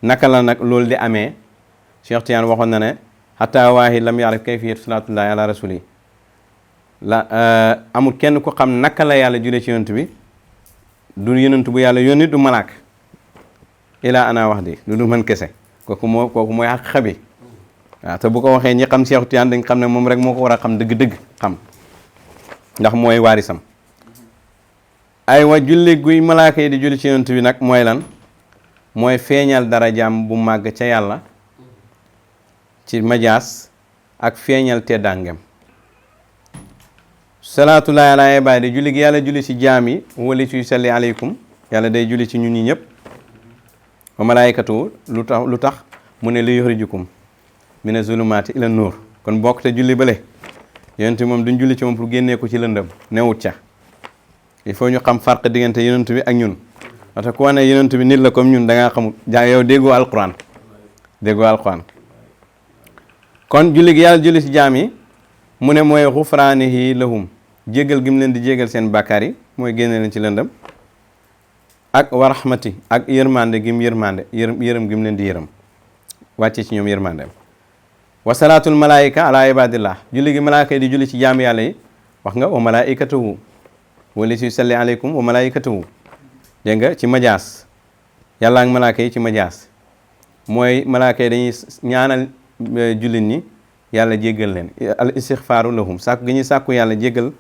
naka la nag loolu di amee Cheikh Tidiane waxoon na ne hatta waahi lam yaarif kayfiyatu salaatullahi ala rasuli la amul kenn ku xam naka la yàlla jullee ci yonent bi du yonent bu yàlla yónni du malaak ilaa ana wax di lu du mën kese kooku mooy xaqiqa bi waaw te bu ko waxee ñi xam Cheikh Tidiane dañ xam ne moom rek moo ko war a xam dëgg-dëgg xam ndax mooy waarisam. ay wa julli guy malaaka yi di julli ci yonent bi nag mooy lan mooy feeñal darajaam bu màgg ca yàlla ci majaas ak feeñal teddangem. salaatullahi ala ibaadi julli gi yàlla julli ci jaam yi wali ci salli aleykum yàlla day julli ci ñun ñi ñëpp. wa malaayikatu lu tax mu ne li yuxrijukum mina zulumaati ila nuur kon bokk te julli bële yonent bi moom duñ julli ci moom pour génnee ko ci lëndëm newut ca. il faut ñu xam farq diggante yonent bi ak ñun parce que ku wane yonent bi nit la comme ñun da ngaa xamul yow déggoo alquran kon julli gi yàlla julli ci jaam yi mu ne mooy xufraanihi lahum jéggal gi mu leen di jéggal seen bàkkaar yi mooy génne leen ci lëndëm ak wa rahmati ak yërmande gi mu yërëm gi mu leen di yërëm wàcce ci ñoom yërmande wa salaatul malaayika ala ibadillah julli gi malaaka yi di julli ci jaam yàlla yi wax nga wa malaikatuhu wala si salli aleykum wa malaikatuhu dégg nga ci majaas yàlla ak malaaka yi ci majaas mooy malaaka yi dañuy ñaanal jullit ñi yàlla jéggal leen al istixfaaru lahum sàkku gi ñuy sàkku yàlla jéggal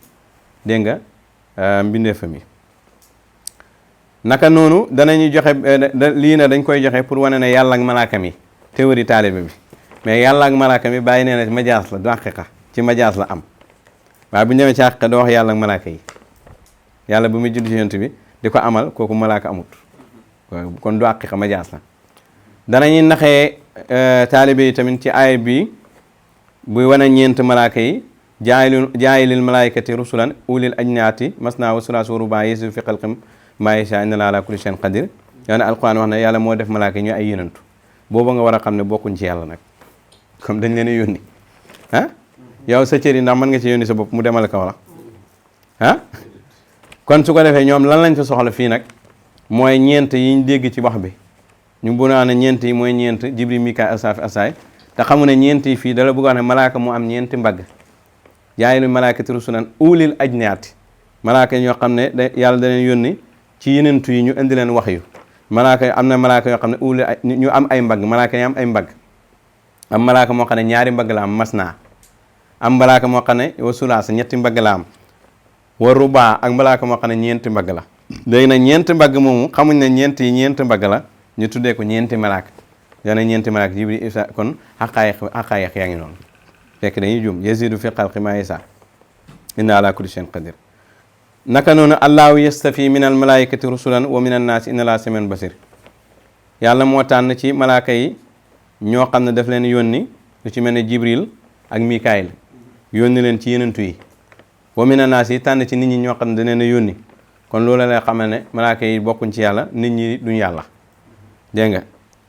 dégg nga mbindeefam yi. naka noonu danañu joxe lii na dañ koy joxe pour wane ne yàlla ak malaaka mi théorie taalibe bi mais yàlla ak malaaka mi bàyyi nee na majaas la du haqiqa ci majaas la am waaye bu ñu demee ci haqiqa doo wax yàlla ak malaaka yi yàlla bu muy julli ci yonent bi di ko amal kooku malaaka amut kon du haqiqa majaas la. danañuy naxee taalibe yi tamit ci aaya bi buy wane ñeent malaaka yi jaayilil malaayikati rusulan ulil ajnaati masna wa sulaasa wa rubaa yasidu fi xalqim maa yashaa inna llaaha alaa kulli shay'in qadiir yow ne alquran wax ne yàlla moo def malaaka yi ñu ay yonantu booba nga war a xam ne bokkuñ ci yàlla nag comme dañ leen a yónni yow sa cër yi ndax mën nga ci yónni sa bopp mu demal ka wala kon su ko defee ñoom lan lañ fa soxla fii nag mooy ñeent yiñ dégg ci wax bi ñu bu naa ne ñeent yi mooy ñeent jibril mikaayil asaafi asaay te xamu ne ñeent yi fii dala bëgg wax ne malaaka mu am ñeenti mbagg jaayilu malaakati rusulan ulil ajnaati malaaka yi ñoo xam ne yàlla da leen yónni ci yenentu yi ñu indi leen wax yu malaaka yi am na malaaka yoo xam ne ulil ñu am ay mbagg malaaka yi am ay mbagg am malaaka moo xam ne ñaari mbagg la am masna am malaaka moo xam ne wa sulaasa ñetti mbagg la am wa rubaa ak malaaka moo xam ne ñeenti mbagg la léegi nag ñeenti mbagg moomu xamuñ ne ñeenti mbagg la ñu tuddee ko ñeenti malaaka yoo ne ñeenti malaaka jibril isa kon xaqaayiq yaa ngi noonu fekk dañuy juum yazidu fi xalqi maa yashaa inna ala kulli shay'in qadir naka noonu allahu yastafi min al malaikati rusulan wa min an naasi inna laa samiun basir yàlla moo tànn ci malaaka yi ñoo xam ne daf leen yónni lu ci mel ne jibril ak mikaayil yónni leen ci yenentu yi wa min an naasi yi tànn ci nit ñi ñoo xam ne da leen a yónni kon loolu lay xamal ne malaaka yi bokkuñ ci yàlla nit ñi duñ yàlla dégg nga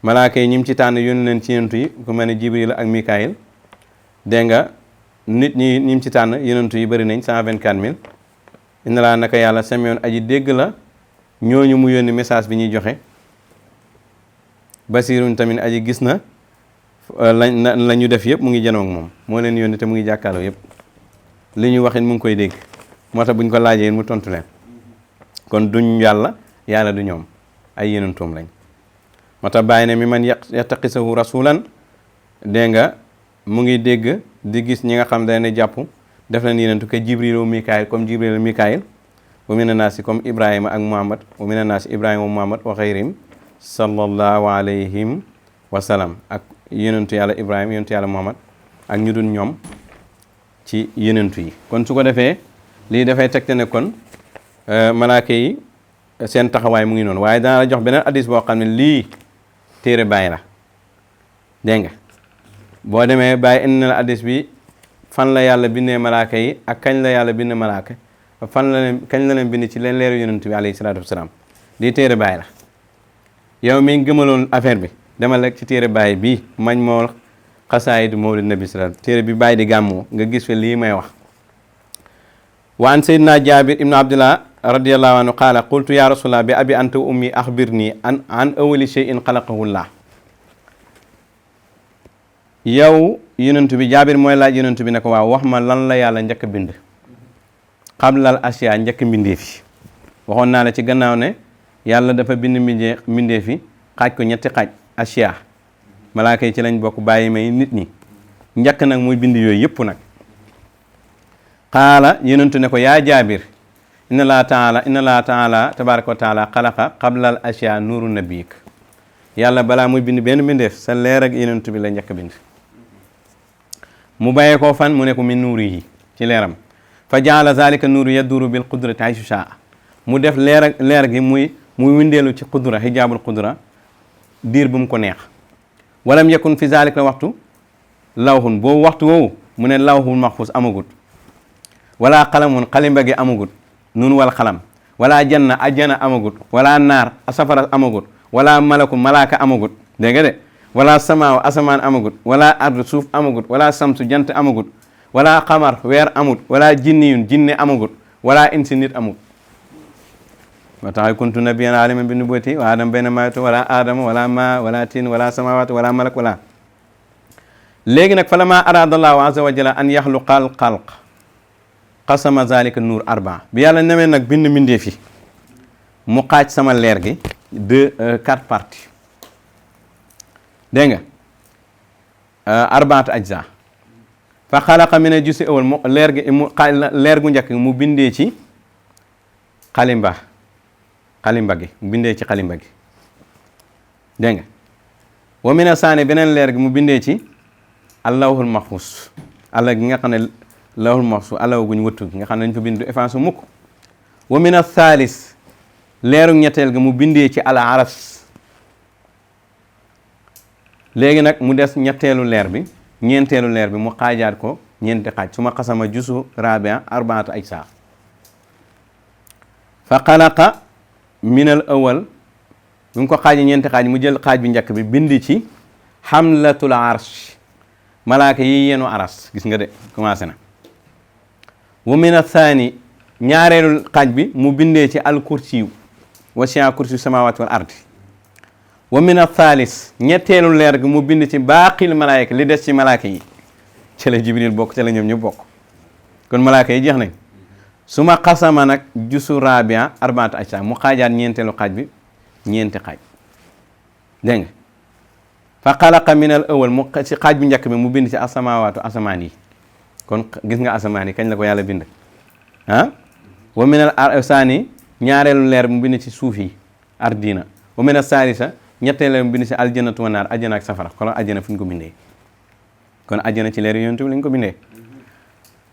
malaaka yi ñim ci tànn yónni leen ci yenentu yi ku mel ne jibril ak mikaayil dégg nga nit ñi ñim ci tànn yenentu yi bëri nañ 124000 inna laa naka yàlla samiun aji dégg la ñooñu mu yónni message bi ñuy joxe basirun tamit aji gis na la ñu def yëpp mu ngi janoog moom moo leen yónni te mu ngi jàkkaarloo yëpp li ñu waxit mu ngi koy dégg moo tax bu ñu ko laajee mu tontu leen kon duñ yàlla du ñoom ay yenentoom lañ moo tax bàyyi ne mi man yattaqisahu rasulan dégg nga mu ngi dégg di gis ñi nga xam ne jàpp def leen yenentu ke jibril wa mikaayil comme jibril wa mikaayil wa mina naasi comme ibrahima ak muhammad wa mina naasi ibrahima wa muhammad wa xayrim sallallahu alayhim wa sallam ak yenentu yàlla ibrahima yenentu yàlla muhammad ak ñu dul ñoom ci yenentu yi kon su ko defee lii dafay tegte ne kon malaaka yi seen taxawaay mu ngi noonu waaye dana la jox beneen hadis boo xam ne lii téere bàyyi la dégg nga boo demee bàyyi indi na la hadis bi fan la yàlla bindee malaaka yi ak kañ la yàlla bind malaaka kañ la leen bind ci leen leeru yonent bi alayhi salaatu wasalaam lii téere bàyyi la yow mi gëmaloon affaire bi demal rek ci téere bàyyi bii mañ moo xasaayid mawlid nabi sallallahu téere bi bàyyi di gàmmoo nga gis fe lii may wax. wa an sayyidina jabir ibnu abdillah radiyallahu anhu qaala qultu ya rasulallah bi abi anta wa ummi axbirni an awali shay'in xalaqahu llah. yow yonent bi jaabir mooy laaj yonent bi ne ko waaw wax ma lan la yàlla njëkk a bind xablal asiya njëkk mbindeef yi. waxoon naa la ci gannaaw ne yàlla dafa bind mbindeef yi xaaj ko ñetti xaaj asiya malaaka yi ci lañ bokk bàyyi may nit ñi njëkk nag muy bind yooyu yëpp nag. qaala yonent ne ko yaa jaabir inna laa taala tabaraka wa taala xalaqa xablal asiya nuuru nabiyik. yàlla balaa muy bind benn mbindeef sa leer ak yonent bi la njëkk bind. mu bàyyee koo fan mu ne ko min nuuri yi ci leeram fa jaala zalika nuuru yaduru bil qudrati haysu shaa mu def leer gi muy windeelu ci qudra hijaabul qudra diir bu mu ko neex. walam yakun fi zalika waxtu lawhun boobu waxtu woowu mu ne lawhul maxfuus amagut wala xalamun xalimba gi amagut nun wal xalam wala janna ajjana amagut wala naar safara amagut wala malaku malaaka amagut dégg nga de wala samaaw asamaan amagut wala ardu suuf amagut wala samsu jant amagut wala xamar weer amut wala jinniyun jinne amagut wala insi nit amut. wa tax kuntu nabiyan aliman bi nubuwwati wa adam bayna maytu wala adama wala ma wala tin wala samawati wala malak wala. léegi nag fa lama arada allahu azza wa jalla an yaxluqa al xalq qasama zalika nuur arbaa bi yàlla nemee nag bind mbindeef yi mu xaaj sama leer gi quatre parties dégg nga arbaat ajza fa xalaqa min a jusi awal mu leer gi mu leer gu njëkk mu bindee ci xalimba gi mu bindee ci xalimba gi dégg nga wa min a saani beneen leer gi mu bindee ci allahul mahfuz allah gi nga xam ne lawhul mahfuz allah guñ wëttu gi nga xam ne dañ fa bind du effacé mukk wa min a thalis leeru ñetteel gi mu bindee ci al aras léegi nag mu des ñetteelu leer bi ñeenteelu leer bi mu xaajaat ko ñeenti xaaj su ma xasama jusu rabia arbaata ajsa fa xalaqa minal awal bi mu ko xaaji ñeenti xaaj mu jël xaaj bi njëkk bi bind ci hamlatul arsh malaaka yi yenu aras gis nga de commencé na. wa mina thani ñaareelu xaaj bi mu bindee ci al kursiyu wasi'a kursiyu samawati wal ardi. wa mina thalis ñetteelu leer gi mu bind ci baaqil malaayika li des ci malaaka yi ci la jibril bokk ci la ñoom ñu bokk kon malaaka yi jeex nañ. su ma xasama nag jusu rabia arbaata ajsa mu xaajaat ñeenteelu xaaj bi ñeenti xaaj dégg nga fa xalaqa min al awal mu ci xaaj bu njëkk bi mu bind ci asamawaatu asamaan yi kon gis nga asamaan yi kañ la ko yàlla bind wa min al saani ñaareelu leer mu bind ci suuf yi ardina wa min al salisa ñetteelu leer mu bind ci aljannatu wa naar ajjana ak safara kon ajjana fu ñu ko bindee kon ajjana ci leer yonent bi lañ ko bindee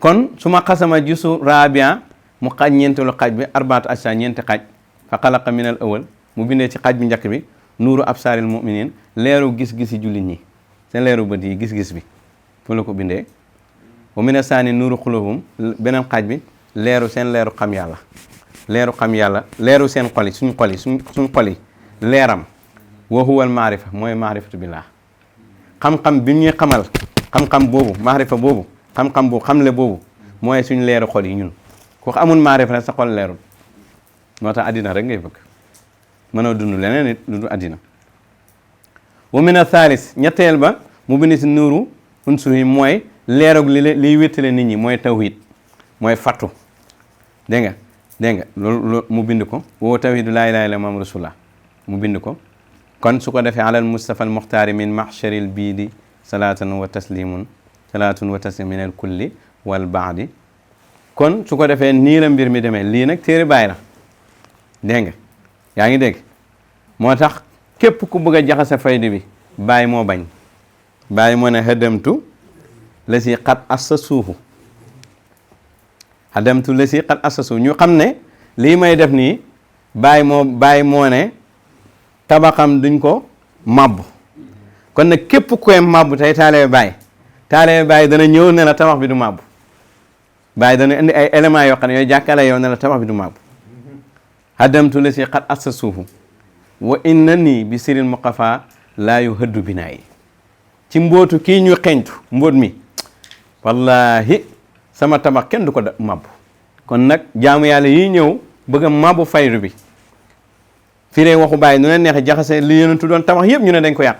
kon su ma xasama jusu rabia mu xaaj ñeenteelu xaaj bi arbaatu ajsa ñeenti xaaj fa xalaqa min al awal mu bindee ci xaaj bi njëkk bi nuuru absaaril muminin leeru gis-gisi jullit ñi seen leeru bët yi gis-gis bi fu la ko bindee wa mina saani nuuru xulubum beneen xaaj bi leeru seen leeru xam yàlla leeru seen xol yi suñ xol yi leeram wa huwa al maarifa mooy maarifatu billah xam-xam bi ñuy xamal xam-xam boobu maarifa boobu xam-xam boobu xamle boobu mooy suñ leeru xol yi ñun ku amul maarifa rek sa xol leerul moo tax addina rek ngay bëgg mënoo dund leneen nit lu dul addina. wa min thalis ñetteel ba mu bind si nuuru unsur yi mooy leerug liy wéttale nit ñi mooy tawhid mooy fattu dégg nga loolu mu bind ko woo tawhidu laa ilaaha illa muhammadu rasulullah mu bind ko kon su ko defee alal mustafa al muxtaari min mahsharil biidi salaatun wa taslimun min al kulli wal baadi kon su ko defee nii la mbir mi demee lii nag téere bàyyi la dégg nga yaa ngi dégg moo tax képp ku bëgg a jaxase fayda bi bàyyi moo bañ bàyyi moo ne hadamtu la si xat assa suufu hadamtu la si xat assa suuf ñu xam ne lii may def nii bàyyi moo ne tabaxam duñ ko màbb kon nag képp koy màbb tey taaleebe bàyyi dana ñëw ne la tabax bi du màbb bàyyi dana indi ay éléments yoo xam ne yooyu jàkkale yow ne la tabax bi du màbb hadamtu la si xat assa suufu wa inna nii bi siril muqafa laa yu hëddu binaa yi ci mbootu kii ñu xeñtu mbóot mi wallahi sama tabax kenn du ko mabbu. kon nag jaamu yàlla yi ñëw bëgg a mabbu faydu bi firee waxu bàyyi nu leen neexe jaxase li yonentu doon tabax yëpp ñu ne dañ ko yàq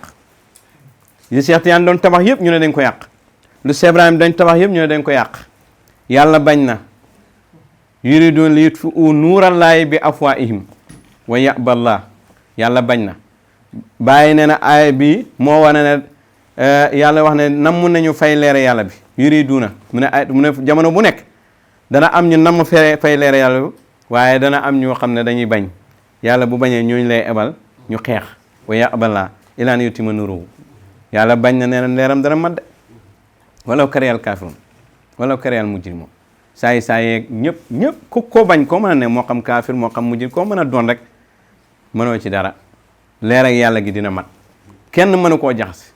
li Cheikh Tidiane doon tabax yëpp ñu ne dañ ko yàq lu Cheikh Ibrahim dañ tabax yëpp ñu ne dañ ko yàq yàlla bañ na yuridun li yutfi'u nuurallaahi bi afwaahihim wa ya'ballah yàlla bañ na bàyyi ne na aaya bi moo wane ne yàlla wax ne namm nañu fay leere yàlla bi yuriduna mu ne jamono bu nekk dana am ñu namm fay leere yàlla bi waaye dana am ñoo xam ne dañuy bañ yàlla bu bañee ñooñu lay ebal ñu xeex wa ya'ballah ilaa an yutimma nuuruhu yàlla bañ na nee na leeram dana mat de walaw karihal kaafiruun walaw karihal mujrimuun saa yeeg ñëpp koo bañ koo mën a ne moo xam kaafir moo xam mujrim koo mën a doon rek mënoo ci dara leer ak yàlla gi dina mat kenn mënu koo jaxase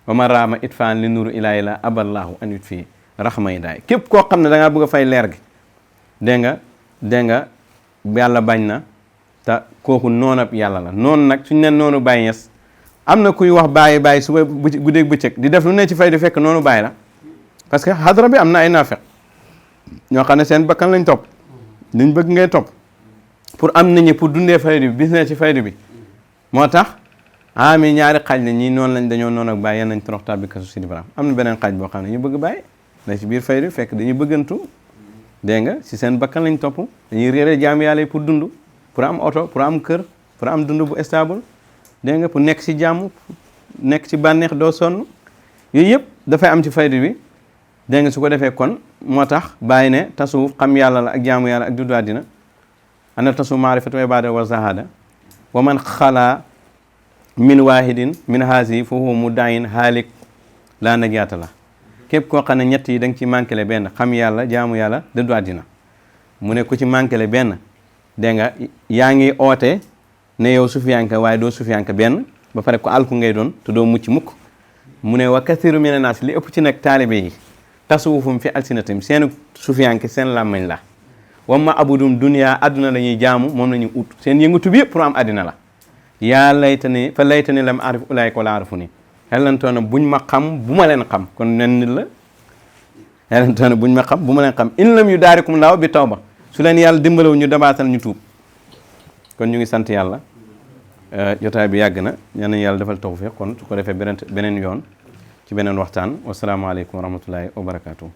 wa man raama itfaan li nuuru ilaahi la aballahu an yutfi raxma yi daay képp koo xam ne da ngaa bëgg a fay leer gi dégg nga yàlla bañ na te kooku noonab yàlla la noonu nag suñ ne noonu Baay Ñas am na kuy wax bàyyi suba guddeeg bëccëg di def lu ne ci fay di fekk noonu bàyyi la parce que xadra bi am na ay naafeq ñoo xam ne seen bakkan lañ topp liñ bëgg ngay topp pour am nit ñi pour dundee faydu bi business ci faydu bi moo tax ami ñaari xaaj la ñii noonu lañ dañoo noonu ak bàyyi yenn nañ torox tàbbi kasu Sidi Ibrahima am na beneen xaaj boo xam ne ñu bëgg bàyyi na ci biir faydu bi fekk dañuy bëggantu dégg nga si seen bakkan lañ topp dañuy réere jaam yàlla yi pour dund pour am oto pour am kër pour am dund bu stable dégg nga pour nekk ci jàmm nekk ci bànneex doo sonn yooyu yëpp dafay am ci faydu bi dégg nga su ko defee kon moo tax bàyyi ne tasawuf xam yàlla la ak jaamu yàlla ak duddu àddina ana tasawuf maarifatu wa ibaada wa zahada wa man xalaa min waahidin min haasi fa huwa muddain haalik laa najaata la képp koo xam ne ñett yi da nga ci manqué benn xam yàlla jaamu yàlla duddu àddina mu ne ku ci manqué benn dégg nga yaa ngi oote ne yow sufiyanka waaye doo sufiyanka benn ba pare ko alku ngay doon te doo mucc mukk mu ne wa kathiru mina naas li ëpp ci nag taalibe yi tasawufum fi alsinatim seen sufiyanke seen làmmañ la wamma abudum dunya adduna la ñuy jaamu moom la ñuy ut seen yëngatu bi yëpp pour am addina la yaa laytani fa laytani lam arif ulaayka wala arifuni xellantoona buñ ma xam bu ma leen xam kon nen nit la xellantoona buñ ma xam bu ma leen xam in lam yu daarikum laaw bi tawba su leen yàlla dimbalaw ñu dabaatal ñu tuub kon ñu ngi sant yàlla jotaay bi yàgg na ñaan nañu yàlla defal tawfiq kon su ko defee beneen yoon ci beneen waxtaan wasalaamaaleykum wa rahmatullahi wa barakaatu.